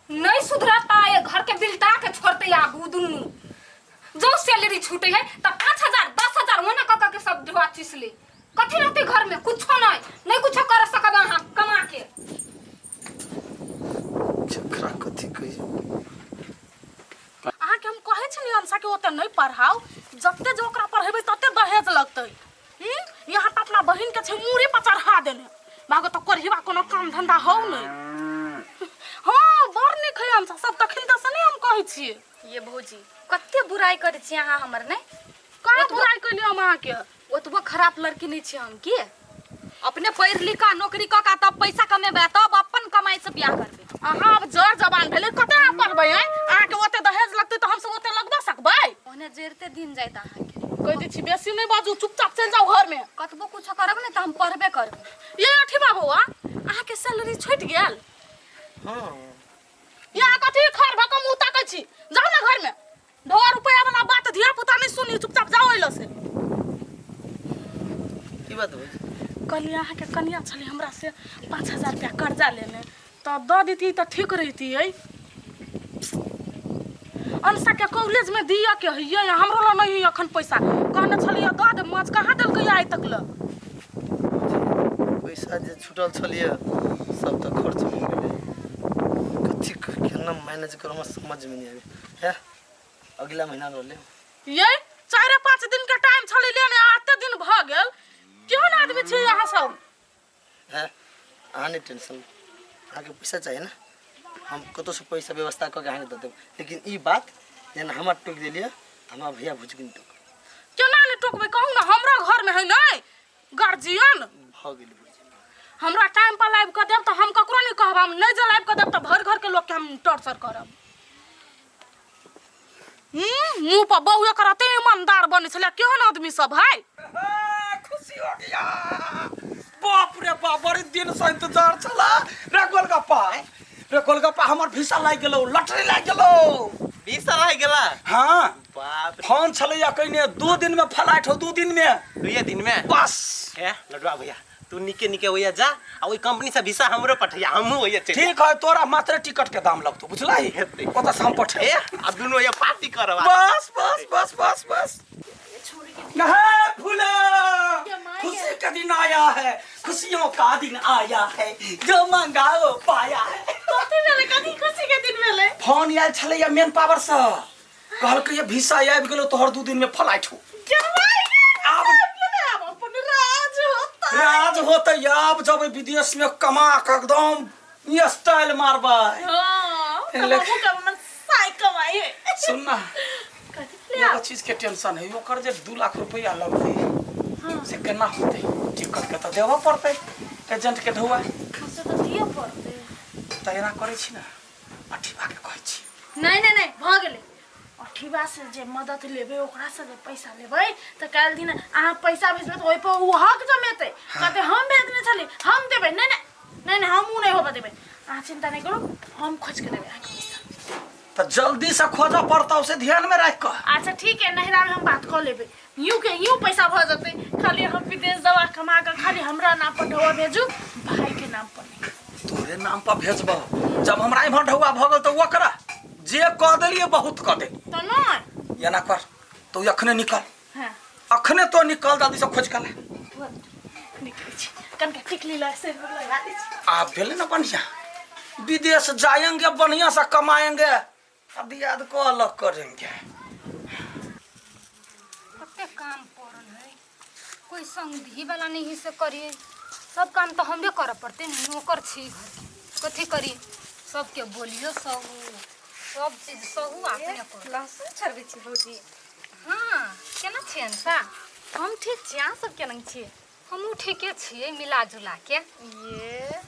नहीं सुधरता ये घर के बिलटा के छोड़ते आब उ दुनू जो सैलरी छूटे है त 5,000 10,000 ओना क क के सब ढुआ चीस ले कथी रहते घर में कुछो नहीं नहीं कुछो कर सकब अहाँ कमा के कहिए। अहाँके हम कहै छलियै अंशा के ओते नहि पढ़ाउ, जते जे ओकरा पढ़ेबै तते दहेज लगतै। यहाँ तऽ अपना बहिन के छै मूड़ी पर चढ़ा देने, भागो तऽ कोढ़िबा कोनो काम धंधा हौ नहि। हाँ बड़ नीक है अंशा सब, तखन तऽ से नहि हम कहै छियै। ये भौजी कते बुराइ करै छी अहाँ हमर, नहि कहाँ बुराइ कैलियै हम अहाँके? ओतबो खराब लड़की नहि छी हम, की अपने पढ़ि लिख कऽ नौकरी कऽ कऽ तब पैसा कमेबै, तब अपन कमाइ से बियाह करबै। अहाँ आब जर जवान भेलै, कते अहाँ पढ़बै? आँय अहाँके ओते दहेज लगतै तऽ हमसब ओते लगबा सकबै? ओहने जरिते दिन जाइत अहाँके। कहि दै छी बेसी नहि बाजू, चुपचाप चलि जाउ घरमे। कतबो कुछो करब ने तऽ हम पढ़बे करबै। ये अथी बाबूआ, अहाँके सैलरी छुटि गेल? हाँ। यहाँ कथी खर भऽ कऽ मुँह ताकै छी? जाउ ने घरमे, ढोआ रुपैआ वाला बात धिया पुता नहि सुनी, चुपचाप जाउ एलो से। की बात होइ? कहलियै अहाँके कनिया छलै हमरा से 5000 रुपया कर्जा लेने, तऽ दऽ देती तऽ ठीक रहितियै। अंशा के कॉलेज में दिअ के हइए, हमरो लग नहीं है अखन पैसा, कहने छलियै दऽ दे, माछ कहाँ देलकै आइ तक लए? पैसा जे छूटल छलियै सब तऽ खर्च भऽ गेलै, कथी केना मैनेज करू हमरा समझमे नहि आबै है। अगिला महीना रहलै ये 4-5 दिन के टाइम छलै लेने, आ एते दिन भऽ गेल, केहन आदमी छी अहाँ सब? है अहाँ नहि टेंशन, अहाँके पैसा चाही ने, हम कतहुसँ पैसा व्यवस्था कऽ के अहाँके दऽ देब, लेकिन ई बात जेना हमरा टोकि देलियै हमरा भैया भुजकिन टोक। केना नहि टोकबै कहू ने, हमरा घरमे है नहि गार्जियन। भऽ गेल भुजकिन। हमरा टाइम पर लाबि कऽ देब तऽ हम ककरो नहि कहब, हम नहि जे लाबि कऽ देब तऽ भरि घरके लोकके हम टॉर्चर करब। मुँह पर बहु एकर एते ईमानदार बनै छलै, केहन आदमी सब है। खुशी हो गया, बाप रे बाप, बड़ी दिन से इंतजार छला रे गोलगप्पा, रे गोलगप्पा हमर वीसा लागि गेलौ, लॉटरी लागि गेलौ। वीसा लागि गेला? हाँ। बाप रे। फोन छलैया कहिने 2 दिन में फ्लाइट हो, 2 दिन में। 2 दिन में? बस। ए लडुआ भैया तू निके निके ओया जा, आ ओई कंपनी से वीसा हमरो पठैया, हमहू ओया चलि। ठीक है, तोरा मात्र टिकट के दाम लगतो, बुझला ही? हेतै। ओतऽ से हम पठे। ए आ दुनू ओया पार्टी करब। बस बस बस बस बस। नहीं फूला, खुशी का दिन आया है, खुशियों का दिन आया है, जो मांगा वो पाया है। कथी भेलै? कथी खुशी के दिन भेलै? फोन आयल छलैया मेन पावर से, कहलकै ये वीसा आबि गेलो तोहर 2 दिन में फ्लाइट हो। आब अपन राज होता, राज होते। आब जब विदेश में कमा के एकदम ये स्टाइल मारबै। हाँ, कमाबू कमाबू साई कमाई है। सुन ना, कथी? एगो चीज के टेंशन है, ओकर जे 2 लाख रुपया लगतै से केना होतै? टिकट के तऽ देबऽ पड़तै एजेंट के ढौआ। से तऽ दिअ पड़तै। तऽ एना करै छी ने, अठीबा के कहै छी। नहीं नहीं नहीं, भऽ गेलै। अठीबा से जे मदद लेबै, ओकरा से जे पैसा लेबै तऽ काल्हि दिन अहाँ पैसा भेजबै तऽ ओहिपर ओ हक जमेतै, कहतै हम भेजने छली हम देबै। नहीं नहीं नहीं नहीं, हम उ नहीं होबऽ देबै, अहाँ चिंता नहीं करू, हम खोज के देबै अहाँके पैसा। तऽ जल्दी से खोजऽ पड़तौ, से ध्यान में राखि कऽ। अच्छा ठीक है, नहिरा में हम बात कऽ लेबै, यूं के यूं पैसा भऽ जेतै। खाली हम विदेश दवा कमा कऽ खाली हमरा नाम पर ढौआ भेजू, भाई के नाम पर नहीं। तोरे नाम पर भेजबौ, जब हमरा इम्हर ढौआ भऽ गेल तऽ ओकरा जे कऽ देलियै बहुत कऽ देलियै। तऽ नहि एना कर, तू अखने निकल। हाँ। अखने तो निकल, जल्दी से खोज के ला। निकलै छी, कनिका टिकली लग से लगा दै छी। आब भेलै ने बढ़िया, विदेश जाएंगे बढ़िया से कमाएंगे, अब दियाद को अलग करेंगे। कते काम पड़ल है, कोई संगधी वाला नहीं है से करिए, सब काम तो हमरे करऽ पड़तै ने, नौकर छी घर के, कथी करी? सबके बोलियो सहू, सब चीज सहू, अपने करू। लहसुन छोड़बै छी भौजी? हाँ, केना छियै अंशा? हम ठीक छी, अहाँ सब केना छी? हमहूँ ठीके छियै मिला जुला के। ये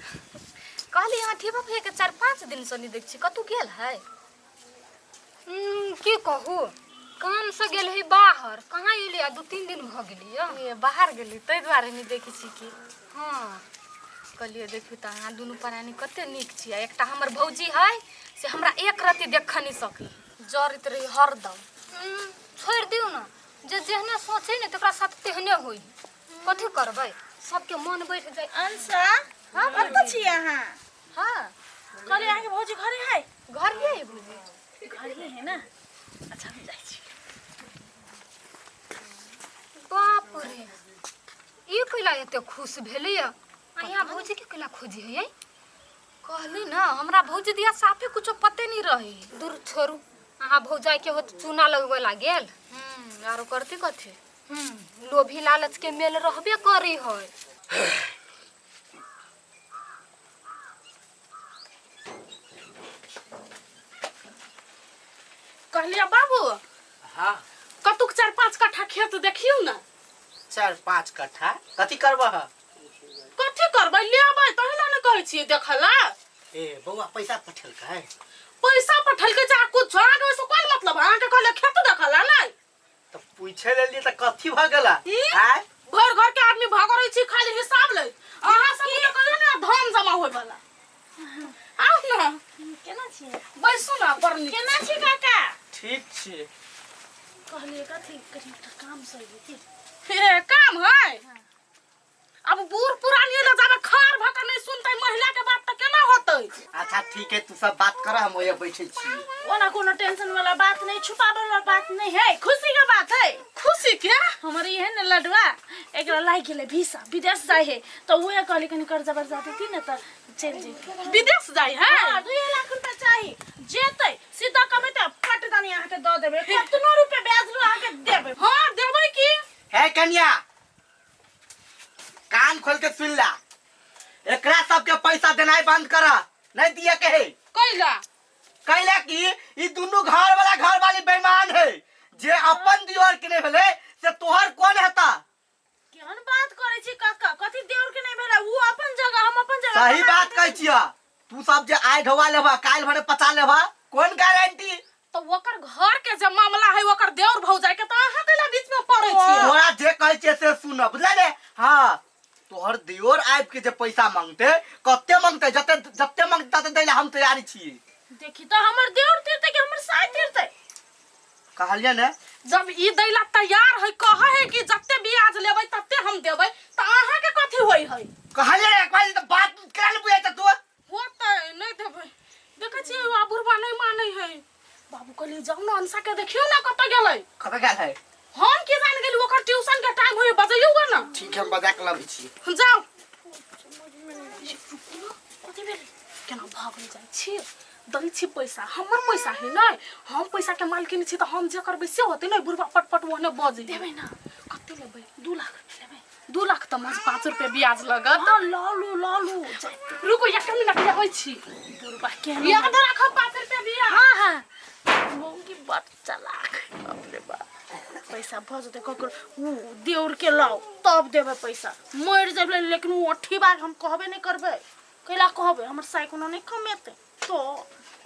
कहली अहाँ ठीबा भैया के 4-5 दिन से नहीं देख छी, कतौ गेल है? की कहू, काम से गेल है बाहर, कहाँ एलै? आ 2-3 दिन भऽ गेलै। ये बाहर गेली ताहि दुआरे नहीं देखै छी की? हाँ। कहलियै देखियौ तऽ अहाँ दुनू प्राणी कते नीक छियै। एकटा हमर भौजी है से हमरा एक रत्ती देख नहीं सकी, जरैत रही हरदम। छोड़ि दियौ ने, जे जेहने सोचे ने तकरा साथ तेहने होई, कथी करबै? सबके मन बैठ जाए। अंशा, हाँ कतऽ छी अहाँ? हाँ। कहलियै अहाँके भौजी घरे है? घरे है भौजी। घरे है ना? अच्छा हम जाइ छी। बाप रे, ई कैला एते खुश भेलैया? आ यहाँ भौजी के कैला खोजी है? कहली ना हमरा भौजी दिया साफे कुछो पते नहीं रहे। दूर छोड़ू, अहाँ भौजाई के होत चूना लगवे ला गेल। आरो करती कथी? लोभी लालच के मेल रहबे करी है। कहलिया बाबू। हाँ। कतुक 4-5 कट्ठा खेत देखियौ ना। 4-5 कट्ठा कथी करबह? कथी करबै, लेबै तहि ला ने कहै छियै देखला। ए बौआ पैसा पठेलकै? पैसा पठेलकै जा कुछ अहाँके ओहिसँ कोन मतलब? अहाँके कहले खेत देखला नै तऽ पूछे लेलियै तऽ कथी भऽ गेला? आय भरि घर के आदमी भगरै छी खाली हिसाब लै। अहाँ सब तऽ कहियो ने धन जमा होय वाला। आउ ना। केना छियै? बैसू ना, बड़ नीक। केना छी काका? ठीक छी। कहलियै कथी कनि एकटा काम से अइयै। हे काम है? अब बूढ़ पुरानी लग जाबे खार भऽ के नहीं सुनतै महिला के बात तऽ केना होतै? अच्छा ठीक है, तू सब बात कर, हम ओया बैठे छी। ओना कोनो टेंशन वाला बात नहीं, छुपावे वाला बात नहीं है, खुशी के बात है। खुशी के? हमर इहे ने लडुआ एकरा लागि गेलै वीसा, विदेश जाय है, तऽ उहे कहली कनि कर्जा बर्जा देती ने तऽ चलि जैती। विदेश जाय है? हाँ, 2 लाख रुपया चाही, जेतै सीधा कमेतै पट दानी अहाँके दऽ देबै, कतनो रुपया ब्याज लू अहाँके देबै। हाँ देबै की? हे कन्या, कान खोल के सुन ला, एकरा सबके पैसा देनाइ बंद कर, नहीं दिए के है। कैला? कैला कि ई दुनू घर वाला घर वाली बेईमान है, जे अपन दियोर के नहीं भेले से तोहर कौन हेता? केहन बात करै छी काका, कथी देवर के नहीं भेलै? ऊ अपन जगह हम अपन जगह। सही बात कहै छियै। तू सब जे आइ ढोवा लेबा काल्हि भरे पचा लेबा, कौन गारंटी? तो ओकर घर के जे मामला है ओकर देवर भौजाई के, तो अहाँ कैला बीच में पड़ै छियै? तोरा जे कहै छियै से सुन, बुझले ने? हाँ, तोहर दियोर आबि के जे पैसा मांगते, कते मांगते, जते जते मांगते तते दै ला हम तैयारी छियै। देखी तो हमर देवर तीरतै कि हमर साय तीरतै? कहलियै ने। जब ई दैला तैयार है, कहै है कि जते ब्याज लेबै तते हम देबै, तऽ अहाँ के कथी होय है? कहलियै एक बार तऽ बात केना ने बुझै छ तू? होतै नहीं देबै। देखै छियै ओ बुढ़वा नहीं मानै है। बाबू कहलियै जाउ ने अंशा के देखियौ ने कतऽ गेलै। कतऽ गेल है? हम की जान गेली, ओकर ट्यूशन के टाइम होय, बजैयौ ग ना। ठीक है, हम बजा के लबै छी। जाउ। कथी भेलै? केना भागल जाइ छी? दै छी पैसा, हमर पैसा है नै, हम पैसा के मालकिन छी तऽ हम जे करबै से होतै नै। बुढ़वा पटपट ओहने बजै। देबै ना? कते लेबै? 2 लाख रुपया लेबै। 2 लाख तऽ महज 5 रुपया ब्याज लगत। हाँ, लऽ लू लऽ लू। रुकू एक मिनट, आबै छी। बुढ़वा केहन याद राखब 5 रुपया ब्याज। हाँ हाँ, मौगी बड़ चालाक है। बाप रे बाप, पैसा भऽ जेतै ककरो। ऊ देउर के लाउ तब देबै पैसा। मरि जेबै लेकिन ऊ अट्ठी बार हम कहबे नहि करबै। कैला कहबै? हमर साय कोनो नहि कमेतै तो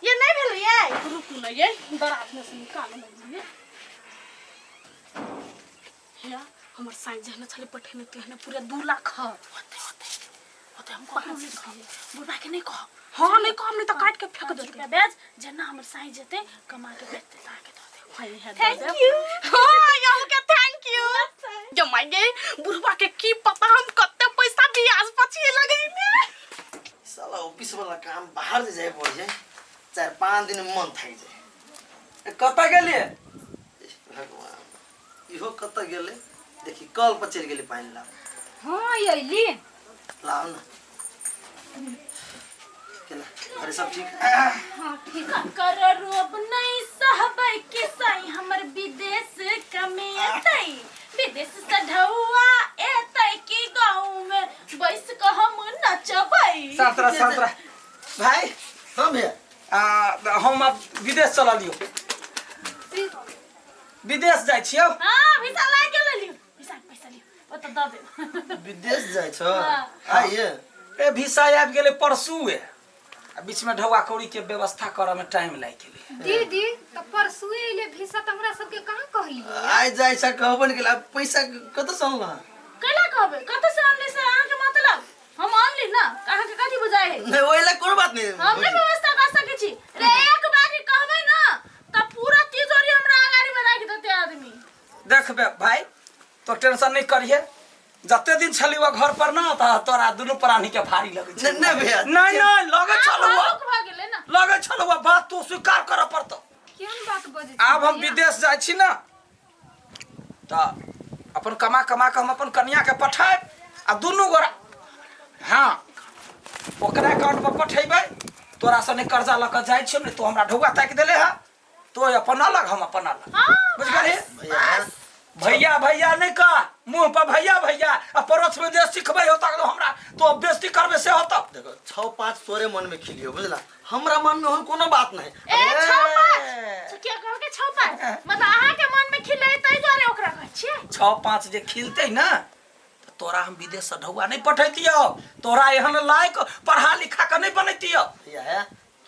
ये नहीं भेलै ये। रुकू ने ये दराज में से निकाल लेलियै। हे हमर साई जेहने छलै पठेने तेहने पूरा 2 लाख है। होतै होतै होतै, हम ककरो नहि कहब, बुढ़बा के नहि कहब। हाँ नहीं कहब, नहीं तऽ काटि के फेंक 5 देतै। रुपया ब्याज जेना हमर साई जेतै कमा के भेजतै तऽ अहाँके दऽ देब। है है thank you. हाँ यहू के thank you. जमाई गे बुढ़वा के की पता हम कते पैसा ब्याज पछिए लगैने। साला ऑफिस वाला काम बाहर जे जाए पड़ जाए, 4-5 दिन मन थाकि जाए। कतऽ गेलियै? भगवान, इहो कतऽ गेलै? देखी कल पर चलि गेलै पानि लाब। हाँ अइली। लाउ ना। केना घरे सब ठीक? हाँ ठीक। कर रोब नहीं सहबै के साई हमर विदेश कमेतै, विदेश से ढौआ एतै कि गाँव में बैस के हम नचबै। शांत रह, शांत रह भाई। हाँ भैया। हम अब विदेश चललियौ, विदेश जाइ छियौ। हाँ वीसा लागि गेलै, लियौ वीसा के पैसा लियौ, ओतऽ दऽ देब। विदेश जाइ छ? आइए। ए वीसा आबि गेलै परसुए, आ बीच में ढौआ कौड़ी के व्यवस्था करऽ में टाइम लागि गेलै। दीदी तऽ परसुए अइले भिसा, तऽ हमरा सबके कहाँ कहलियै? आइ जाइ छ कहबो नहि केलक। आब पैसा कतऽ से अनलह? कैला कहबै कतऽ से अनली से अहाँके मतलब? हम अनली ना, अहाँके कथी बुझाइ है? नहि ओहि लए कोनो बात नहि। हम नहि व्यवस्था कर सकै छी रे, एक बारी कहबै ना तऽ पूरा तिजोरी हमरा अगाड़ी में राखि देतै आदमी। देखबे भाई, तो टेंशन नहीं करिहे, जते दिन छली वो घर पर ना त तोरा दुनू प्राणी के भारी लगै छै। नहीं, नहीं भैया। नहीं, नहीं, लगै छल वो। भावुक भऽ गेलै ना। लगै छल वो, बात तू स्वीकार करऽ पड़तौ। केहन बात बजै छी आब हम भैया? विदेश जाइ छी ना त अपन कमा कमा के हम अपन कनिया के पठायब आ दुनू गोरा हाँ ओकरा अकाउंट पर पठेबै तोरा से नहीं कर्जा लऽ कऽ जाइ छियौ ने तू हमरा ढौआ ताकि देले है तो अपन अलग हम अपन अलग बुझ गेलही भैया भैया भैया नहीं कह मुंह पर भैया भैया आ पड़ोस में जे सिखबै होता तो हमरा तो बेइज्जती करबे से होता। देखो 6 5 तोरे मन में खिलियो बुझला, हमरा मन में ओहन कोनो बात नहीं। ए 6 5 के कहल के 6 5 मतलब अहाँ के मन में खिले तै दुआरे ओकरा कहै छियै। 6 5 जे खिलते ना तो तोरा हम विदेश से ढौआ नहीं पठैतियो, तोरा एहन लायक पढ़ा लिखा के नहीं बनैतियो। भैया है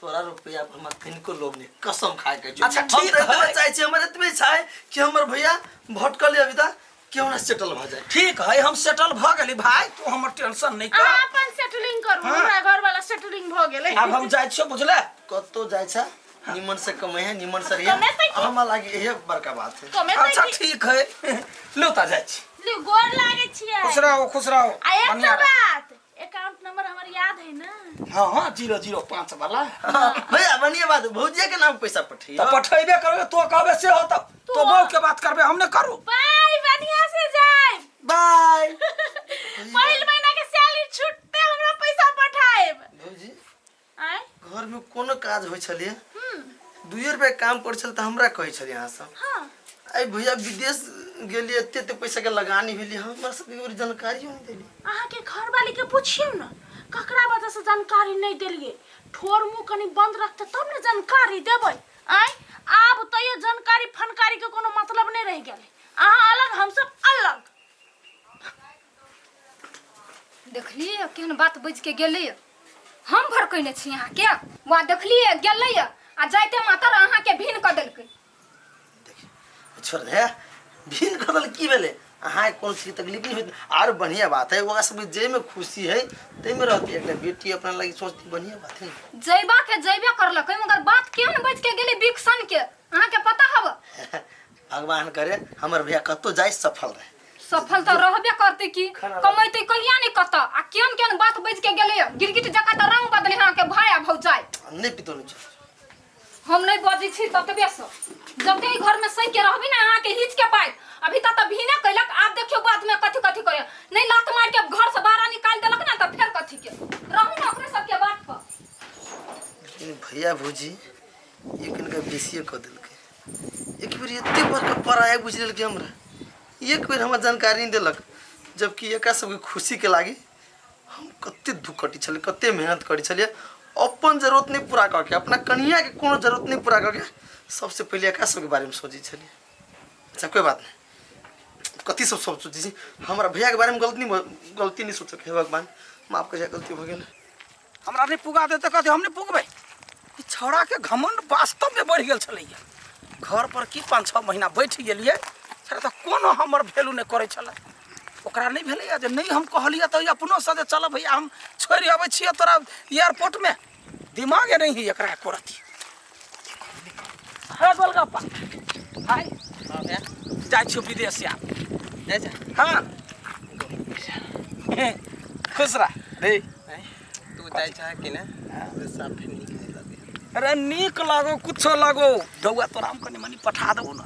तोरा रुपया पर हमरा किनको लोभ नहीं, कसम खाए के अच्छा, ठीक हम तो है। चाहे छी हमर एतबे छै कि हमर भैया भटकल अभी तक केहू ना सेटल भ जाए। ठीक है हम सेटल भ गेली भाई, तू हमर टेंशन नहीं कर। अहाँ अपन सेटलिंग करू, हमरा घर वाला सेटलिंग भ गेलै। आब हम जाइ छियो बुझले, कतौ जाइ छै निमन से कमै है निमन से रहिए, कमेतै की? हमरा लागे इहे बड़का बात है। कमेतै अच्छा की? ठीक है लो ता जाइ छी। लियो गोर लागै छियै। खुश रहो खुश रहो। आ एकटा बढ़िया रहो। बात, अकाउंट नंबर हमर याद है ना? हाँ हाँ 005 वाला। भैया बढ़िया बात, भौजिया के नाम पैसा पठैयो। तो पठैबे करबे तो कहबे से होता, तो बहू के बात करबे हम ने करू। बाय बढ़िया से जाए बाय। पहिल महीना के सैलरी छूटते हमरा पैसा पठाएब। भौजी आय घर में कोनो काज होइ छलिए 2 रुपया काम पर छल त हमरा कहै छलिए अहाँ सब। हां आई भैया विदेश गेलिए एते एते पैसा के लगानी भेली, हमरा सब के जानकारियो नहीं देली। अहाँ के घर वाली के पूछियो ना ककरा वजह से जानकारी नहीं देलिए, ठोर मुंह कनी बंद रखते तब ने जानकारी देबै। आय आब तैयो जानकारी फनकारी के कोनो मतलब नहीं रह गेलै, अहाँ अलग हम सब अलग। देखलिए केहन बात बुझ के गेलै, हम भड़कैने छी अहाँ के, वा देखलिए गेलै आ जाइते मातर अहाँ के भिन क देलकै। छोड़ दे भिन कऽ देल की भेलै, अहाँ कोनो चीज तकलीफ नहीं होइत, आर बढ़िया बात है ओकरा सब जे में खुशी है ताहि में रहती, एकटा बेटी अपना लागी सोचती बढ़िया बात है। जैबा के जैबे करलकै मगर बात केहन बच के गेलै बिकसन के अहाँ के पता हब। भगवान करे हमर भैया कतौ जाय सफल रहे। सफल तो रहबे करते की कमैते कहिया नहीं कत, आ केहन केहन बात बज के गेलै गिरगिट जकाँ त रंग बदले अहाँ के भाई आ भौजाई। नहीं पितो नहीं हम नहीं बजै छी ततबे से, जब ई घर में सही के रहबी ना अहाँ के हिच के पाइत अभी तक त भीने कैलक, आब देखियो बाद में कथी कथी करे, नहीं लात मार के घर से बाहर निकाल देलक ना त फेर कथी के रहू ना ओकरे सब के बात पर। लेकिन भैया भौजी एक इनका बेसिए क देलकै, एक बेर एते बड़का पराया बुझि लेलकै हमरा, एक बेर हमरा जानकारी नहीं देलक, जबकि एकरा सबके खुशी के लागी हम कते दुख कटी छलियै कते मेहनत करी छलियै, अपन जरूरत नहीं पूरा करके अपना कनिया के कोनो जरूरत नहीं पूरा करके सबसे पहले एकरा सबके बारे में सोचै छलियै। अच्छा कोई बात नहीं, कथी सब सब सोचै छी हमरा भैया के बारे में गलती नहीं सोचक, हे भगवान माफ कर गलती भ गेल। हमरा नहीं पुगा देते कथी हम नहीं पुगबै, ई छौड़ा के घमंड वास्तव में बढ़ि गेल छलैया। घर पर की 5-6 महीना बैठ गेलियै छड़ा तऽ कोनो हमर वैल्यू नहीं करै छलै, ओकरा नहीं भेलैया जे नहीं हम कहलियै तऽ अपनो से जे चल भैया हम छोड़ि अबै छियै तोरा एयरपोर्ट में, दिमागे नहीं है एकरा एको रत्ती। हे गोलगप्पा भाई जाइ छियौ विदेश आब। जाइ छै? हाँ खुश रह रे। तू जाइ छ कि ने साफे नीक नहीं लगे। अरे नीक लागो कुछो लागो ढौआ तोरा हम कनि मनि पठा देबो ना,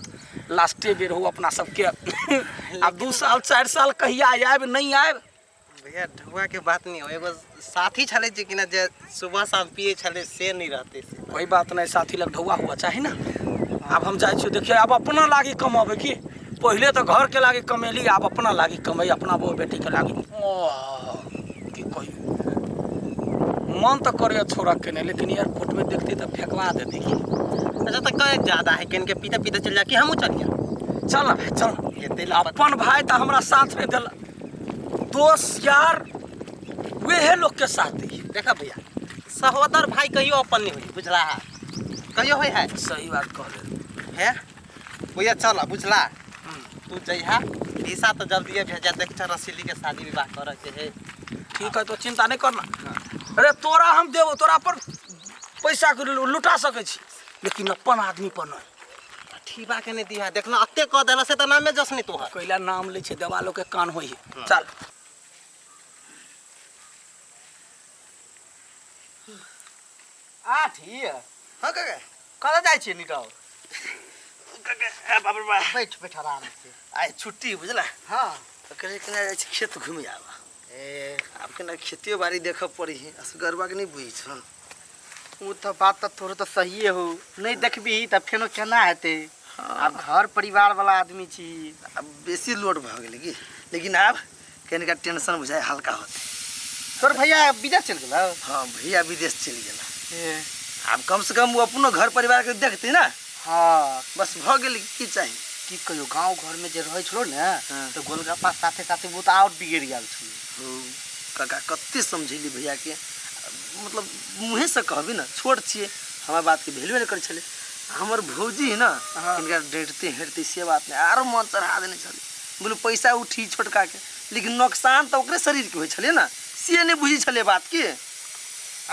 लास्टे बेर हो अपना सबके, आब 2 साल 4 साल कहिया आयब नहीं आयब। भैया ढौआ के बात नहीं हो, एगो साथी छले जे कि ना जे सुबह शाम पिए छले से नहीं रहते से। कोई बात नहीं, साथी लग ढौआ हुआ चाही ना। आब हम जाइ छियौ देखियौ आब अपना लागी कमाबै की, पहिले तऽ घर के लागी कमेली आब अपना लागी कमै, अपना बहु बेटी के लागी। की कहियौ मन तऽ करैए छोड़ऽ के नहीं, लेकिन एयरपोर्ट में देखते तऽ फेंकवा देते की। अच्छा तो कहे ज्यादा है किन के पीते पीते चल जा कि हमहूँ चलिया? चल ना भाई चल, अपन भाई तऽ हमरा साथ नहीं देल, दोस्त यार वेहे लोग के साथ दी। देखा भैया सहोदर भाई कहियो अपन नहीं होई बुझला, कहियो होई है। सही बात कहले है भैया, चल बुझला तू जइहा वीसा तो जल्दी भेजा, देख रसीली के शादी विवाह करे के है। ठीक है तो चिंता नहीं करना। अरे तोरा हम देबो, तोरा पर पैसा लुटा सकै छी लेकिन अपन आदमी पर नहीं। ठीबा के नहीं दिहा, देखना अत्ते कह देला से त नामे जस नहीं तोहर। कैला नाम लै छै देवालो के कान होई है। चल आ ठीक हां काका कतऽ जाइ छियै निकल? काका बाप रे बाप बैठ बैठ आराम से, आइ छुट्टी बुझला। हाँ तऽ कहै केना जाइ छी खेत घुमि आबऽ, ए आब केना खेतियो बाड़ी देखऽ पड़ी है, असगरबा के नहीं बुझै छन। ओ तऽ बात तऽ तोरो तऽ सहिए हो, नहि देखबही तऽ फेनो केना हेतै? आब घर परिवार वाला आदमी छी। आब बेसी लोड भऽ गेलै की, लेकिन आब कनिका टेंशन बुझाइ हल्का होतै। तोर भैया विदेश चलि गेलौ? हाँ भैया विदेश चलि गेला। आब कम से कम ओ अपनो घर परिवार के देखतै ना। हाँ बस भऽ गेल, की चाही। की कहियो, गाँव घरमे जे रहै छलो ने हाँ। तऽ गोलगप्पा साथे साथे ओ तऽ आओर बिगड़ि गेल छलै। हौ काका, कते समझेली भैयाके, मतलब मुँहेसँ कहबी ने, छोट छियै, हमरा बातके वैल्यूए नहि करै छलै। हमर भौजी है ना, हाँ। हिनका डटते हेटते से बात नहि, आरो मन चढ़ा देने छलै। बोलू पैसा उठी छोटकाके, लेकिन नोकसान तऽ ओकरे शरीरके होइ छलै ने, से नहि बुझै छलै बात की।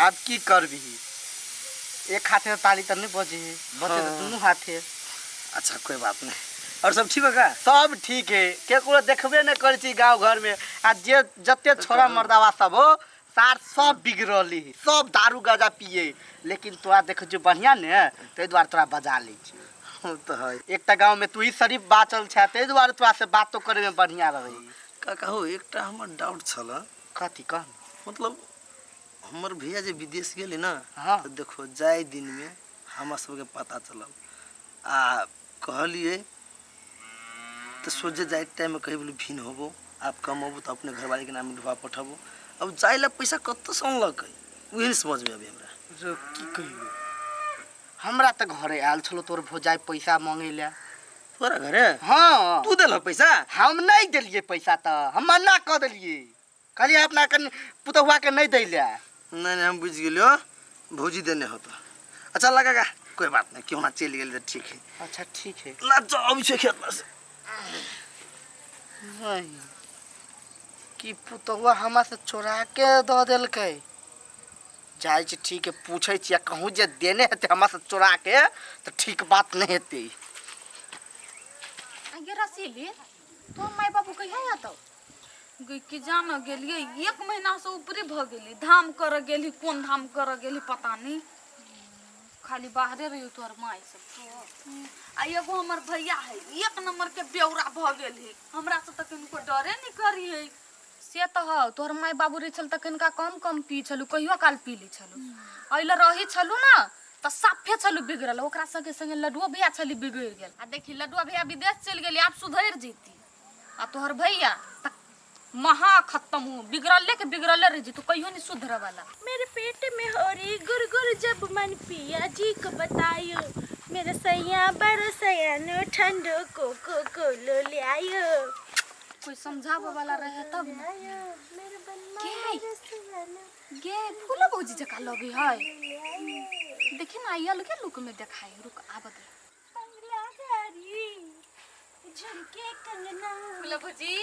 आब की करबिही, एक हाथे ताली तऽ नहि बजे है, बजे तऽ हाँ। दुनू हाथे। अच्छा कोई बात नहीं, और सब ठीक होगा? सब ठीक है, केकरो देखबे नहि करै छी गाँव घरमे। आ जे जते छोरा मर्दावा सब हो सार सब बिगड़ली, सब दारू गाजा पिए, लेकिन तोरा देखै छियौ बढ़िआँ ने, ताहि दुआरे तोरा बजा लै छी। हाँ तो है। एकटा गाँवमे तू ही शरीफ बाचल छै, ताहि दुआरे तोरा से बातो करैमे बढ़िआँ रहै। काका हो, एकटा हमर डाउट छल। कथी कह? मतलब हमर भैया जे विदेश गेलै ने, हाँ। तऽ देखो जाय दिनमे हमरा सबके पता चलल आ कहलिए तऽ सोझे जाय टाइममे कही बोलू भिन होबो, आप कमबो तऽ अपने घरवाली के नाम ढुआ पठबो। अब जाय ला पैसा कतऽसँ अनलकै उहे नहि समझमे अबै हमरा। रे की कहियो, हमरा तऽ घरे आयल छलो तोर भौजाइ पैसा मांगे ले। तोरा घरे? हाँ। तू देलह पैसा? हम नहीं देलिए पैसा, तऽ हम मना कऽ देलिए, कहलिए अपना कन पुतहुआ के नहीं दै ले। नहीं नहीं, हम बुझि गेलियो, भौजी देने होतो। अच्छा लगा का कोई बात नहीं, क्यों ना चलि गेल तऽ ठीक है। अच्छा ठीक है। ला जाओ अभी छै खेत पर से। नहीं कि पुतहुआ हमरा से चोरा के दऽ देलकै। जाइ छी, ठीक है, पूछै छी, आ कहूँ जे देने हेतै हमरा से चोरा के तऽ ठीक बात नहीं हेतै। गे रसीली, तोहर माय बाबू कहिया आतौ? गे की जान गेलियै, एक महीना से ऊपरे भऽ गेली। धाम करऽ गेली, कोन धाम करऽ गेली पता नहीं। खाली बाहरे रहियो तोहर माय सब तो। आ एगो हमर भैया है, एक नंबर के बेौरा भऽ गेल है, हमरा से तऽ किनको डरे नहीं करी है। से तऽ हौ, तोहर माय बाबू रहै छल तऽ कनिका कम कम पी छलू, कहियो काल पी लै छलू। एहि लए रहै छलू ने तऽ साफे छलू बिगड़ल, ओकरा संगे संगे लड्डुओ भैया छली बिगड़ि गेल। आ देखी लड्डुआ भैया विदेश चलि गेली, आब सुधरि जैती। आ तोहर भैया तऽ महा खत्म हो, बिगड़ले के बिगड़ले रह जैतू, कहियो नहीं सुधरे वाला। मेरे पेट में हो रही गुर गुर जब मन पिया जी को बतायो, मेरे सैया बड़ो सयानो ठंडो कोको कोलो ले आयो। कोई समझावे वाला रहे तब ने। मेरे बनमा के? मेरे सयानो गे फूलो भौजी जका लगे है, देखी ना आई अलगे लुक में देखाई। रुक आब दे। बंगला गाड़ी झुमके कंगना। फूलो भौजी।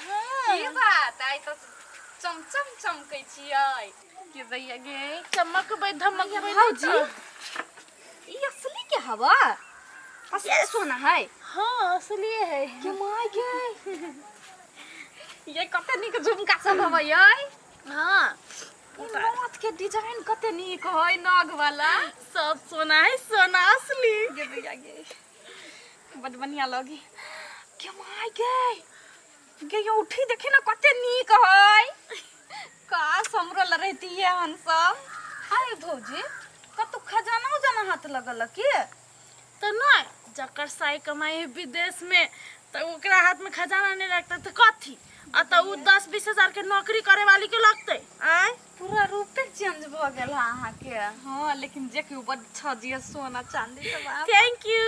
हाँ। की बात, आइ तऽ चमचम चमकै छियै के दैया गे? चमकबै धमकबै। भौजी, ई असली के हवा, असली सोना है? हाँ असली है। के my गे, ये कते नीक झुमका सब हवे यै। हाँ ई नथ के डिजाइन कते नीक है, नग वाला। सब सोना है, सोना असली। गे दैया गे, बड बढ़िया लगी। के my गे, गे ये उठी देखी ना कते नीक है, काश हमरो ल रहती है हन सब। आय भौजी, कतौ खजाना उजाना हाथ लगल की? तऽ नहि, जकर साई कमाई है विदेश में तऽ ओकरा हाथ में खजाना नहीं लगता तऽ कथी? आ तऽ उ 10-20 हजार के नौकरी करे वाली के लगतै? आँय पूरा रूपे चेंज भऽ गेल है अहाँके। हाँ लेकिन जे कि बड छजिए सोना चांदी सब आब। Thank you.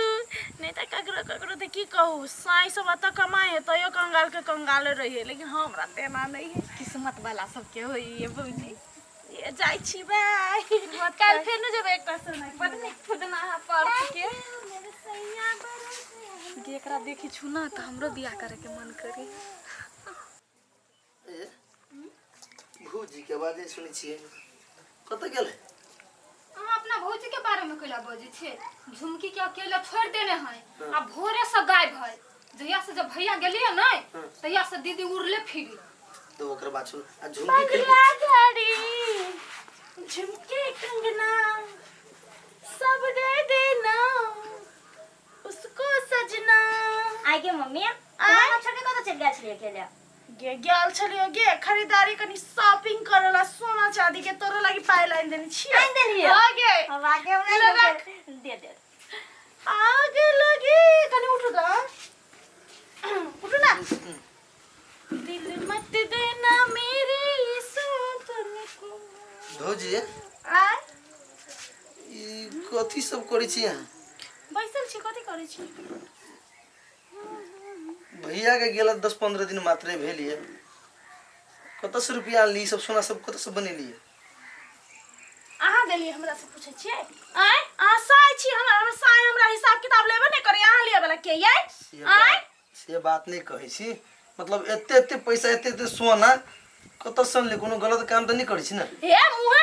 नहीं तऽ ककरो ककरो तऽ की कहू, साई सब एतऽ कमाई है तैयो कंगाल के कंगाले रहिए, लेकिन हमरा तेना नहीं है। किस्मत वाला सबके होइए भौजी। ये जाइ छी, बाय, काल्हि फेर न जेबै एकटा सोना। बड नीक फुदना है पर्स के। मेरे सैया बड़ो सयानो। गे एकरा देखी छु ना तऽ हमरो बियाह करे के मन करी। ए, भौजी के आवाज नहि सुनै छियै, कतऽ गेलै? अहाँ अपना भौजी के बारे में कैला बजै छियै? झुमकी के अकेले छोड़ देने है आ भोरे से गायब है। जहिया से जब भैया गेलिए नहीं तहिया से दीदी उड़ले फिरी। तो ओकर बात सुन, आ झुमकी के बंगला गाड़ी झुमके कंगना सब दे देना उसको सजना। आइ गे मम्मी, अहाँ छोड़ के कतऽ चलि गेल छलियै अकेले? गे गेल छलियै गे खरीदारी, कनी शॉपिंग करे ला सोना चांदी के। तोरा लागी पायल आनि देने छियै। आनि देलियै? हाँ गे। हम आगे हमरा दे दे। आग लगी, कनी उठू दा, उठू ना। दिल मत देना मेरे सपन को। भौजी, आ ई कथी सब करै छी अहाँ? बैसल छी, कथी करै छी? भैया के गेला 10-15 दिन मात्रे भेल ये, कतऽ से रुपया आनली? सब सोना सब कतऽ से बनेली? अहाँ देलियै? हमरा से पूछै छियै? आँय, अहाँ साय छी हमरा, हमर साय हमरा हिसाब किताब लेबे नहि करै, अहाँ लिए वाला के यै? से आँय, से बात नहीं कहै छी, मतलब एते एते पैसा, एते एते सोना कतऽ से अनली? कोनो गलत काम तऽ नहीं करै छी ने? हे, मुँहे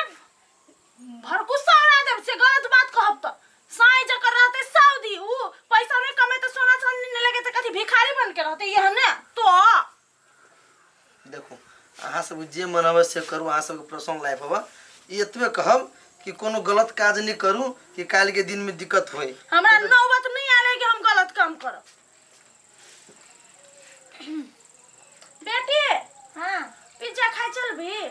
भरकुस्सा उड़ा देब से गलत बात कहब तऽ। साय जकर रहतै सऊदी, उ पैसा नहि कमेतै, सोना चांदी नहि लगेतै, कथी भिखारी बन के रहतै यह ने तो? देखू, अहाँ सब जे मन हवे से करू, अहाँ सबके पर्सनल लाइफ हवे। ई एतबे कहब कि कोनो गलत काज नहीं करू कि काल्हि के दिन में दिक्कत होई। हमरा नौबत नहीं आले कि हम गलत काम करब। बेटी। हाँ। पिज्जा खाइ चलबी?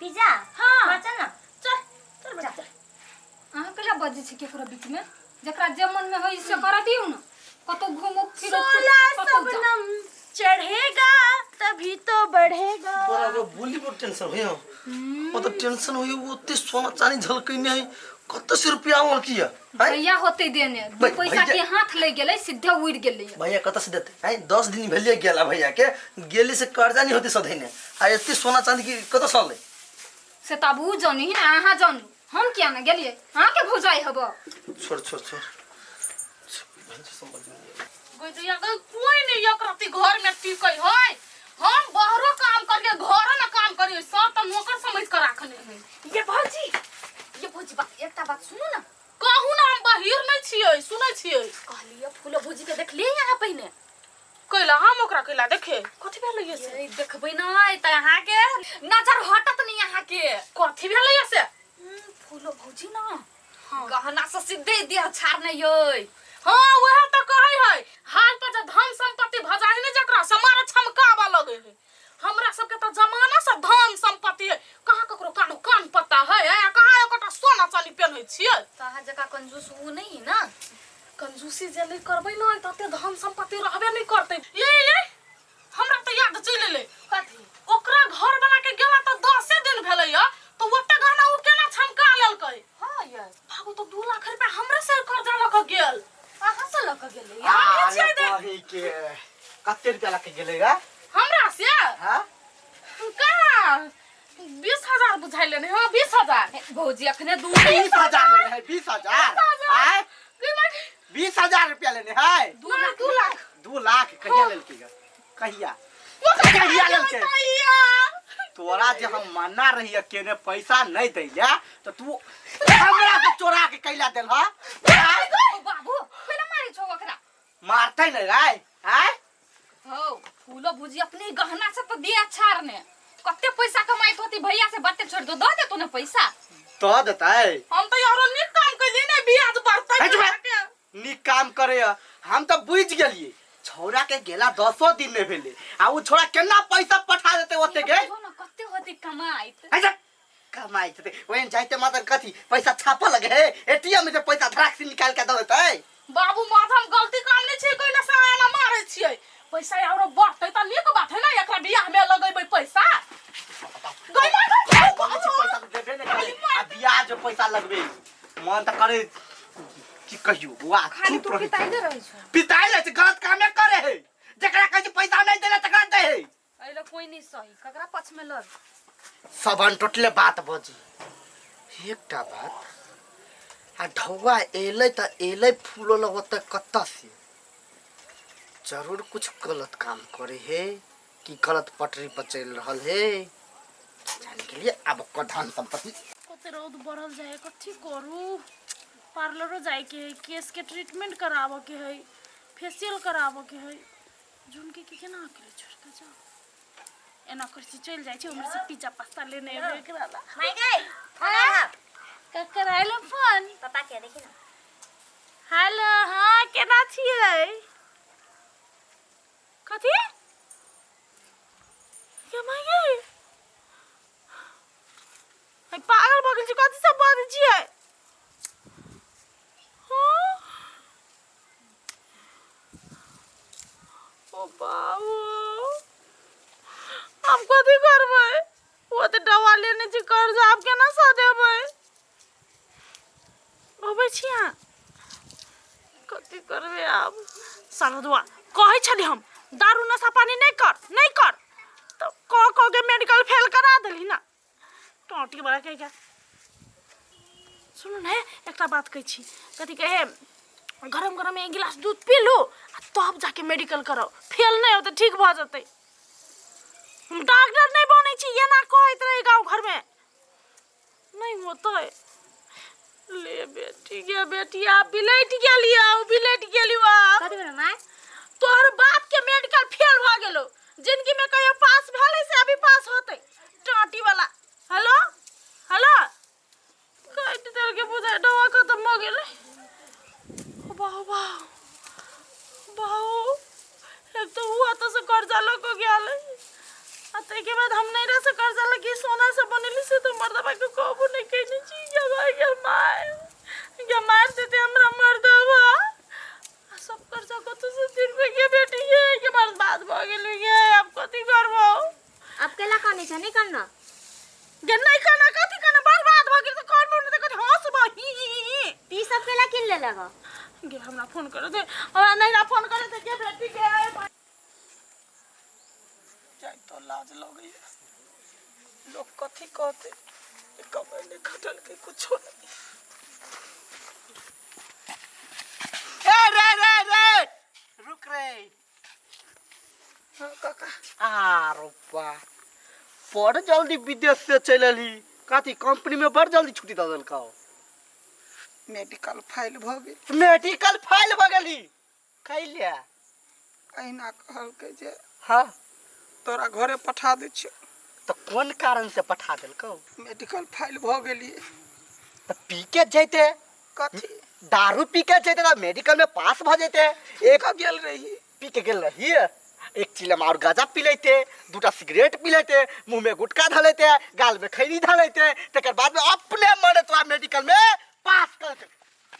पिज्जा? हाँ। हाँ, चल ना। चल चल बेटा, चल। अहाँ कैला बजै छी केकरो बीच में? जकरा जे मन में होई से कर दियौ ना। कतौ घूमू फिरू, सोलह कतौ जाउ। शबनम चढ़ेगा तभी तो बढ़ेगा। तोरा ओकरा बोली पर टेंशन होइए, मतलब टेंशन होइए, ओते सोना चानी झलकैने है, कतऽ से रुपया आनलक ये? आँय? भैया होते देने दू पैसा भैया- के हाथ लग गेलै, सीधे उड़ि गेलै। भैया कतऽ से देते? आँय, 10 दिन भेलिए गेला भैया के गेली से कर्जा नहीं होते सधैने, आ एते सोना चांदी की कतऽ से अनलै? से तऽ आब उ जानी ने, अहाँ जानू, हम किया ने गेलियै? अहाँके भौजाइ हब। छोड़ छोड़ छोड़, समझ में नहीं। गई दैया गई, कोई नहीं एक रत्ती घर में टिकै है। हम बाहरो काम करिए, घरो में काम करिए, सब तऽ नौकर समझ के राखने है। ये भौजी, ये भौजी, बात एकटा बात सुनू ना। कहू ना, हम बहिर नहीं छियै, सुनै छियै। कहलियै फूलो भौजी के देखलियै यहाँ पहिने? कैला हम ओकरा कैला देखे? कथी भेलै से? ये देखबै नै तऽ अहाँके नजर हटत नहीं अहाँके। कथी भेलै से? फूलो भौजी ना गहना से सीधे देह छाड़ने यै। हाँ, वएह तऽ कहै है, हाल पर जे धन संपत्ति भजाइ ने जकरा से मारे छमकाबऽ लगै है। हमरा सबके तऽ जमाना से धन संपत्ति है, कहाँ ककरो कानो कान पत्ता है, आ कहाँ एकोटा सोना चानी पेन्है छियै। तऽ अहाँ जकाँ कंजूस उ नहीं है ना। कंजूसी जे नहि करबै ने तते धन संपत्ति रहबे नहि करतै। ये ये, हमरा तऽ याद चलि एलै। कथी? ओकरा घर वाला के गेला तऽ 10 दिन भेलै या, तऽ ओते गहना उ केना छमका लेलकै? हाँ ये। बाबू तऽ 2 लाख रुपया हमरे से कर्जा लऽ कऽ गेल। अहाँ से लऽ कऽ गेलै? अरे बही के, कते रुपया लके गेलै गा? हमरा से? हाँ। कहाँ 20,000 बुझाइले ने? हाँ, 20,000। भौजी अखने दू 20,000 लेने है? 20,000? आय, 20,000 रुपया लेने है? 2 लाख, 2 लाख। 2 लाख कहिया लेलकै गा? कहिया कहिया लेलकै? तोरा जे हम मना रही केने पैसा नहीं दैला तो तू हमरा से चोरा के कैला देल? हा बाबू, पहिले मारै छौ ओकरा। मारते नहीं राय? आय। हो, फूलो भुजी अपने गहना से तो दिया छाड़ने कते पैसा कमाइत होती भैया से बाते छोड़ दो, दो देतो ने पैसा। तो देतै। हम तऽ यारो नीक काम कैलियै ने, ब्याज बढ़तै। हट बे। नीक काम करे, हम तो बुझ गेलिए, छौड़ा के गेला 10 दिन नहीं भेले आ उ छोड़ा केना पैसा पठा देते ओते के? बुझो ना कते होती कमाइत। अच्छा, कमाई देते ओहन जाइते मात्र कथी पैसा छापऽ लगे है? एटीएम में से पैसा धड़ाक से निकाल के दऽ देतै। बाबू माथ, हम गलती काम नहि छियै कइले से एना मारै छियै। पैसा आरो बढ़तै तऽ नीक बात है ने, एकरा बियाह में लगेबै पैसा। गई माय गई। कहै छी पैसा तऽ देबे नहि करे आ ब्याज पैसा लगबे, मन तऽ करे की कहियो बुआ। खाली चुप तू रहै। पिताइले रहै छौ। पिताइ लै छै, गलत कामे करे है, जकरा कहै छै पैसा नहीं देले तकरा दे है। एहि कोई नहीं सही, ककरा पक्ष में लड़ सबन टोटले बात बजी। एकटा बात, आ ढौआ एलै तऽ एलै फूलो लग ओतऽ कतऽ से? जरूर कुछ गलत काम करे है कि गलत पटरी पर चलि रहल है, जाने के लिए आब ओकर धन संपत्ति। कते रौद बढ़ल जाए, कथी करू? पार्लरो जाइके है, केस के ट्रीटमेंट कराबऽ के है, फेशियल कराबऽ के है। झुनके के केना अकेले छोड़ के जाउ? एना करै छी, चलि जाइ छी उम्हर से पिज्जा पास्ता लेने एबै एकरा ला। माय गई, फोन आयल। ककर आयल फोन? पापा के, देखी ना। हेलो, हाँ, केना छियै? कथी के माय गई? है, पागल भऽ गेल छी? कथी सब बाजै छियै? ओ बाबू हम कथी करबै ओ तऽ दवा लेने छी कर्जा आब केना सधेबै अबै छी अहाँ कथी करबै आब सरदुआ कहै छली हम दारू नशा पानी नहि कर नहि कर तऽ कह कह के मेडिकल फेल करा देली ना टोटी बड़ा कहि के सुनू ने एकटा बात कहै छी कथी कहे गरम गरम एक गिलास दूध पी लू आ तब जाके मेडिकल कराउ फेल नहि होतै ठीक भऽ जेतै हम डॉक्टर नहि बनै छी एना कहैत रही गाँव घरमे नहि होतै ले बेटी गे बेटी आब बिलटि गेली आब बिलटि गेली आब कथी भेलो माय तोहर बाप के मेडिकल फेल भऽ गेलो जिंदगी में कहियो पास भेलै से अभी पास होतै टाटी वाला हेलो हेलो काटि देलकै बुझाइ दवा खतम भऽ गेलै ओ बाहु बाहु बाहु एक तऽ ओ एतऽ से कर्जा लऽ कऽ गेल आ ताहिके बाद हम नैहरा से कर्जा लऽ के सोना सब बनेली से तऽ मर्दबा के कहबो नहि कयने छी गे भाइ गे माय गे मारि देतै हमरा मर्दबा आ सब कर्जा कतऽ से तिरबै गे बेटी गे के बर्बाद भऽ गेलै गे आब कथी करबौ अब केला कानै छ नहीं करना गे नहि करना कथी करना बर्बाद भऽ गेल तऽ कोन मोन तऽ कथी हँसबो ही ही ही ही ती सब केला किन ले लगा गे हमरा फोन कर दे हमरा नैहरा फोन कर दे गे बेटी गे जाय तो लाज लगैया लोग कथी कहते कमाइ नहि खटलकै कुछो नहि ए रे रे रे रुक रे हाँ काका आरो बा बड़ जल्दी विदेश से चलि एलही कथी कंपनी में बड़ जल्दी छुट्टी दऽ देलकौ मेडिकल फाइल भऽ गेल मेडिकल फाइल भऽ गेली कैले अहिना कहलकै जे हाँ तोरा घरे पठा दै छियौ तऽ कोन कारण से पठा देलकौ मेडिकल फाइल भऽ गेलियै तऽ पी के जैते कथी दारू पी के जैते तऽ मेडिकल में पास भऽ जैते एक गेल रही पी के गेल रही एक चिलम और गाजा पी लेते दूटा सिगरेट पी लेते मुंह में गुटखा धऽ लेते गाल में खैनी धऽ लेते तकर बाद में अपने मने तोरा मेडिकल में पास कर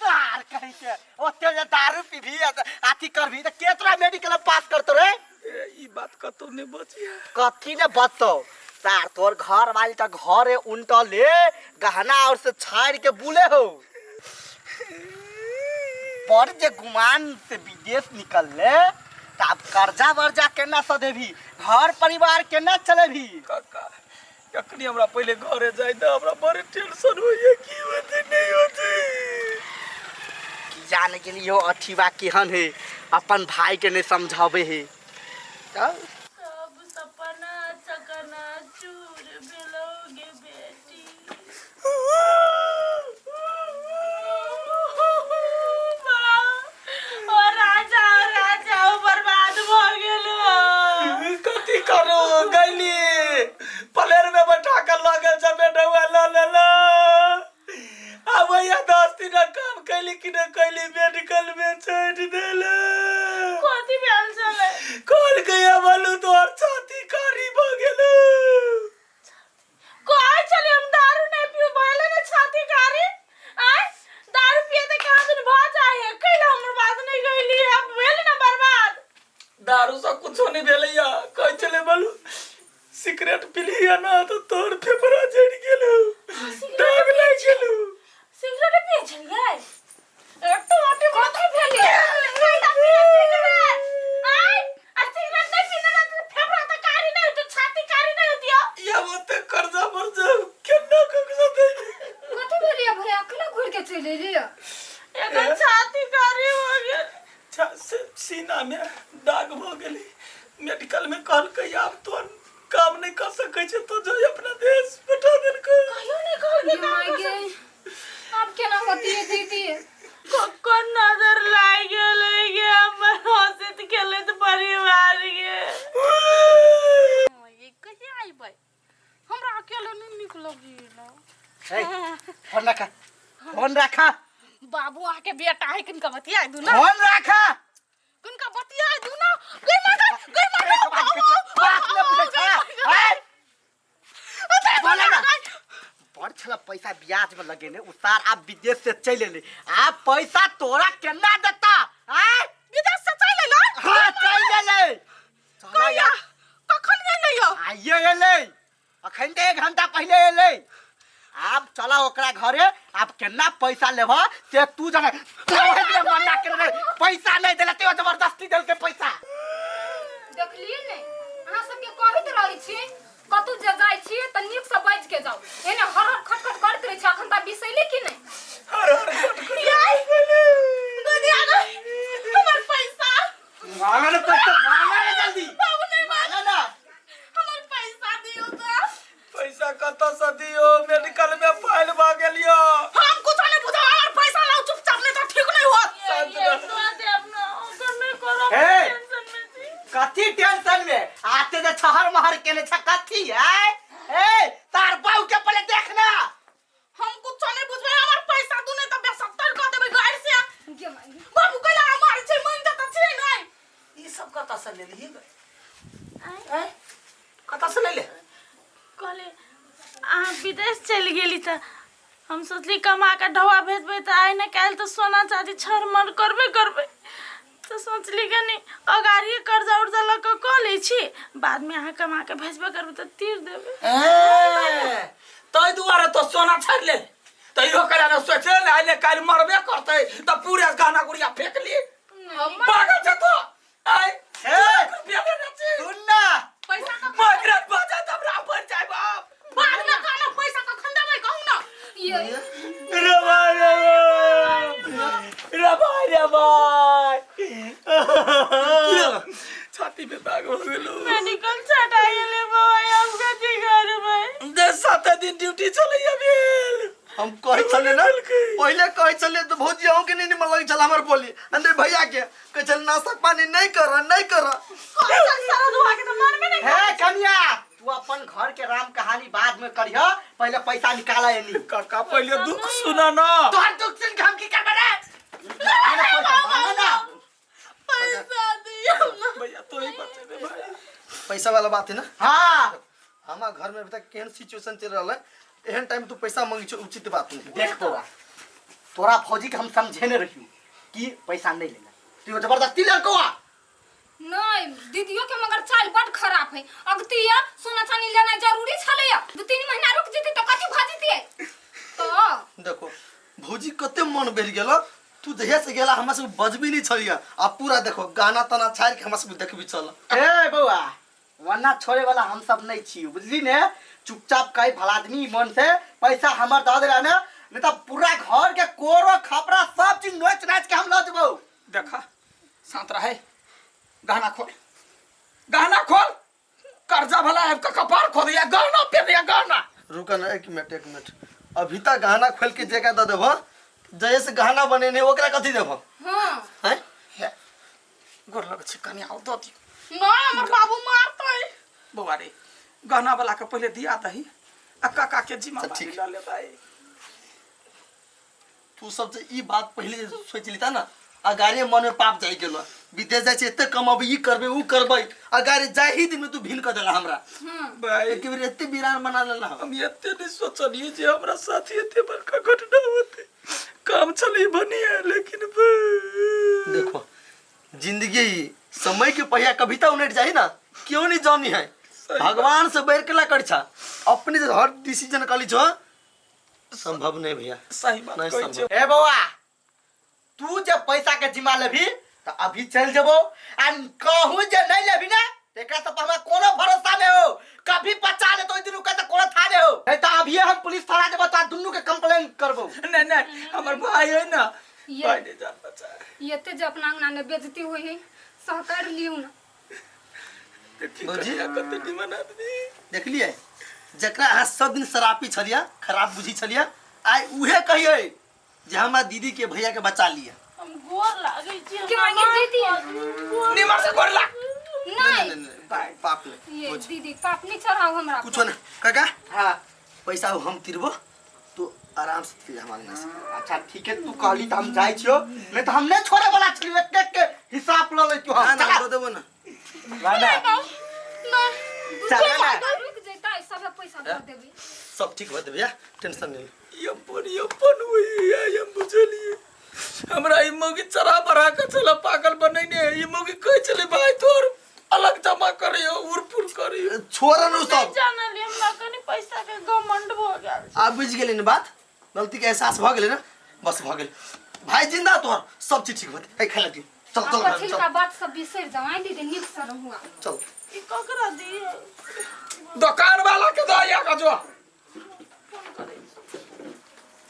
तार कहीं के ओते जे दारू पीबी आ त अथी करबी त के तोरा मेडिकल में पास करतो रे ए, ई बात कतौ नहि बचिया कथी ने बचतो तार तोर घर वाली त घरे उनटले गहना और से छाड़ के बुले हो पर जे गुमान से विदेश निकलले त आब कर्जा वर्जा केना सधेबी घर परिवार केना चलेबी काका अखनी हमरा पहिले घरे जाय दे हमरा बड़े टेंशन होइए की होतै नहि होतै की जाने गेली हो अथीबा केहन है अपन भाई के नहीं समझावे है तब सब सपना चकना चूर भेलौ गे बेटी ओ राजा ओ राजा ओ बर्बाद भऽ गेलो कथी करू गैली प्लेन में बैठा के लऽ गेल छै बेटौआ लऽ लेल आ भैया 10 दिन काम कैली कि नहि कैली मेडिकल में छोड़ि देल कथी भेल छलै कहलकै बोलू तोहर छाती कारी भऽ गेलौ कहै छलियै हम दारू नहि पीऊ भेलै ने छाती कारी आँय दारू पिए तऽ कहाँ दिन भऽ जाइ है कैला हमर बात नहि गैली अब भेल ने बर्बाद दारू से कुछो नहीं भेलैया कहै छलै बोलू सिगरेट पीलिया ना तो तोर फेफड़ा जरि गेलौ दाग लागि गेलौ सिगरेट पिए छलियै ए टोटी कथी भेलै कैला पिए सिगरेट आँय आ सिगरेट नहि पीने रहतै तऽ फेफड़ा तऽ कारी नहि होतै छाती कारी नहि होतियौ या ओते कर्जा पर जब केना ककरो देबै कथी भेलियै भैया अखने घुरि के चलि एलियै एकर छाती कारी भऽ गेल सीना में दाग भऽ गेलै मेडिकल में कहलकै आब तो काम नहीं कर सकै छै तो जो अपना देश पठा देलकै कहियो नहि कहलकै गे माय गे आब केना होती है दीदी ककर नजर लागि गेलै गे हमर हँसैत खेलैत परिवार गे ये कहिया अयबै हमरा अकेले नहि नीक लगैए हे, फोन रखा फोन रखा बाबू अहाँके बेटा है किनका बतिया दू ना फोन रखा किनका बतिया दू ना गई मार गई मार बात न बुझै छ हे बोले ना बड़ छला पैसा ब्याज में लगेने उतार आप विदेश से चल एले आप पैसा तोरा केना देता आय विदेश से चल एलै हाँ चल एले कहिया कखन एलै यौ? आइए एलै, अखन तऽ 1 घंटा पहिले एलै। आब चला ओकरा घरे, आब केना पैसा लेबह से तू जाने। मना केने पैसा नहीं देला ते जबरदस्ती देलकै पैसा। देखलिए ने अहाँ सबके कहैत रहै छी कतौ जे जाइ छी तऽ नीक से बाजि के जाउ, एने हर हर खटखट करैत रहै छी। अखन तऽ बिसैले कि नहि? हमर पैसा मांगा ना, पैसा मांगा ना जल्दी। बाबू नहीं मांगा ना, हमर पैसा दियौ तऽ। पैसा कतऽ से दियो? मेडिकल में फाइल भऽ गेल यो। हम कुछ नहीं बुझब, हमर पैसा लाउ चुपचाप, नहीं तो ठीक नहीं होत। हे कथी टेंशन में आते जे छहर महर केने छ कथी है? ए तार बाऊ के पहले देखना। हम कुछ नहीं बुझबै, हमर पैसा दू नहीं तो बेसत्तर कह देबै गाड़ी से। बाबू कहला हमार छै मन त छै नहीं। ई सब कतऽ से लेलही गए? आँय कतऽ से लेले? कहले अहाँ विदेश चलि गेली तऽ हम सोचली कमा कऽ ढौआ भेजबै तऽ आइ ने काल्हि तऽ सोना चाँदी छरमर करबे करबै, तऽ सोचली कनि अगाड़िए कर्जा उर्जा लऽ कऽ कऽ लै छी, बादमे अहाँ कमा कऽ भेजबे करबै तऽ तीर देबै। ताहि दुआरे तो सोना छाड़ि ले, तऽ इहो कहला ने सोचले ने आइ ने काल्हि मरबे करतै तऽ पूरे गहना गुड़िया फेंक ली। पागल छै तो। आइ रुपया लेने छी। सुन ना, पैसा कखन मगरज बजा तब हमरा पड़ जाय बाप। बाद में कहना पैसा कखन देबै कहू ना। ये रे भाई रे रे भाई रे भाई, छाती पे दाग हो गेलो। मेडिकल छटा गेलै बौआ, हम कथी करबै? दे 7 दिन ड्यूटी चलैया भेल। हम कहै छलियै ने पहिले, कहै छलियै तऽ भौजी अहूँ के नहीं निमन लगै छल हमर बोली। अंदर भैया के कहै छल नाश्ता पानी नहीं कर नहीं कर। सारा दुआ के तऽ मानबे नहीं। हे कन्या, तू अपन घर के राम कहानी बाद में करिह, पहले पैसा निकाला एनी। काका पहिले दुख सुना ना। तोहर दुख सुन के हम की करबै रे? मांगा ना पैसा, मांगा ना। पैसा दियौ ना भैया, तो ही बचेबे भाई। पैसा वाला बात है ना? हाँ। हमार घर में अभी तक केहन सिचुएशन चल रहा है, एहन टाइम तू पैसा मांगी छो उचित बात नहीं। देख बौआ, तोरा फौजी के हम समझेने रहियो कि पैसा नहीं लेना, तू जबरदस्ती लड़को आ। नहीं दीदियों के मगर चाल बड खराब है। अगतिया सोना चांदी लेना जरूरी छलैया, 2-3 महीना रुक जेती तो कथी भऽ जेती? तो देखो भौजी कते मन बढ़ गेल, तू जहिया से गेला हमरा सब बजबी नहीं छलिया, आ पूरा देखो गाना ताना छाड़ के हमरा सब देखबी चल। ए बौआ, वरना छोड़े वाला हम सब नहीं छी, बुझली ने? चुपचाप कहीं भला आदमी मन से पैसा हमर दऽ देला ने, नहीं तो पूरा घर के कोरो खपरा सब चीज नोच नाच के हम लऽ जेबौ। देखा शांत रहे, गहना खोल, गहना खोल, कर्जा भला आबि कऽ कपार खोल दिया, गहना पे दिया गहना। रुका ना 1 मिनट 1 मिनट, अभी तक गहना खोल के जगह दऽ देबह, जैसे से गहना बनेने ओकरा कथी देबह? हाँ हैं? गोर लगै छै कनिया, ओ दऽ दियौ। नहीं हमर बाबू मारतै। बौआ रे, गहना वाला के पहिले दिया दही आ काका के जिम्मेदारी ठीक। लऽ लेबै। तू सब जे ई बात पहिले सोच लेता ना, अगारे मन में पाप जाई गेलो, विदेश जाय छै एते कमाबे ई करबे ऊ करबे, अगारे जाय ही दिन में तू भीन कर देला हमरा। भाई एक बेर एते वीरान बना लेला। हम एते नहीं सोचलिए जे हमरा साथ एते बड़का घटना होते। काम चली बनिया लेकिन देखो जिंदगी समय के पहिया कभी तो उलट जाही ना, क्यों नहीं जानी है। भगवान से बैर के ला कर छा, अपने से हर डिसीजन कली छो संभव नहीं भैया। सही बात नहीं कहै संभव। छै। ए बौआ, तू जब पैसा के जिम्मा लेबी तो अभी चल जेबो, आ कहूँ जे नहीं लेबी ना एकरा सब हमरा कोनो भरोसा नहीं हो, कभी बचा ले तो दिन के तो कोनो था नहीं हो, नहीं तो अभी हम पुलिस थाना जेबो तो दुन्नू के कंप्लेन करबो। नहीं नहीं हमर भाई है ना, भाई नहीं जान बचा। ये ते जे अपना अंगना में बेइज्जती हुई है सहकार लियौ ना। भौजी? कते निमन आदमी देखलिए जकरा अहाँ सब दिन शराबी छलिया खराब बुझी छलिया, आइ उहे कहिए जे हमरा दीदी के भैया के बचा लिया। हम गोर लागै छी। के मांगे दीदी? निमन से गोर लाग। नहीं नहीं नहीं पाप नहीं। ये दीदी पाप नहीं चढ़ाओ हमरा। कुछो नहीं काका। हाँ पैसा हम तिरबो तू आराम से तिर हमारे यहाँ से। अच्छा ठीक है, तू कहली तो हम जाई छियो, नहीं तो हम नहीं छोड़े वाला छलियो, एक एक के हिसाब ल लेतियो हम। ना ना चला। दो देबो ना। ना ना चला ना। रुक जैता सब पैसा दे देबी। सब ठीक होत भैया, टेंशन नहीं। अपन अपन हुई है हम बुझलिए। हमरा ई मौगी चरा बढ़ा के चला पागल बनैने, ई मौगी कहै छलै भाई तोर अलग जमा करियो उड़पुर करियो। छोड़ न सब। जानल हमरा कनी पैसा के घमंड भऽ गेल। आ बुझि गेली ने बात, गलती के एहसास भऽ गेलै ने, बस भऽ गेल। भाई जिंदा तोहर सब चीज ठीक होतै। है खाइ ला दियौ, चल चल घर, पछिलका चल बात सब बिसरि जाओ। आइ दीदी नीक से रहू। चल ई ककरा दियै? दुकान वाला के दो या का जो।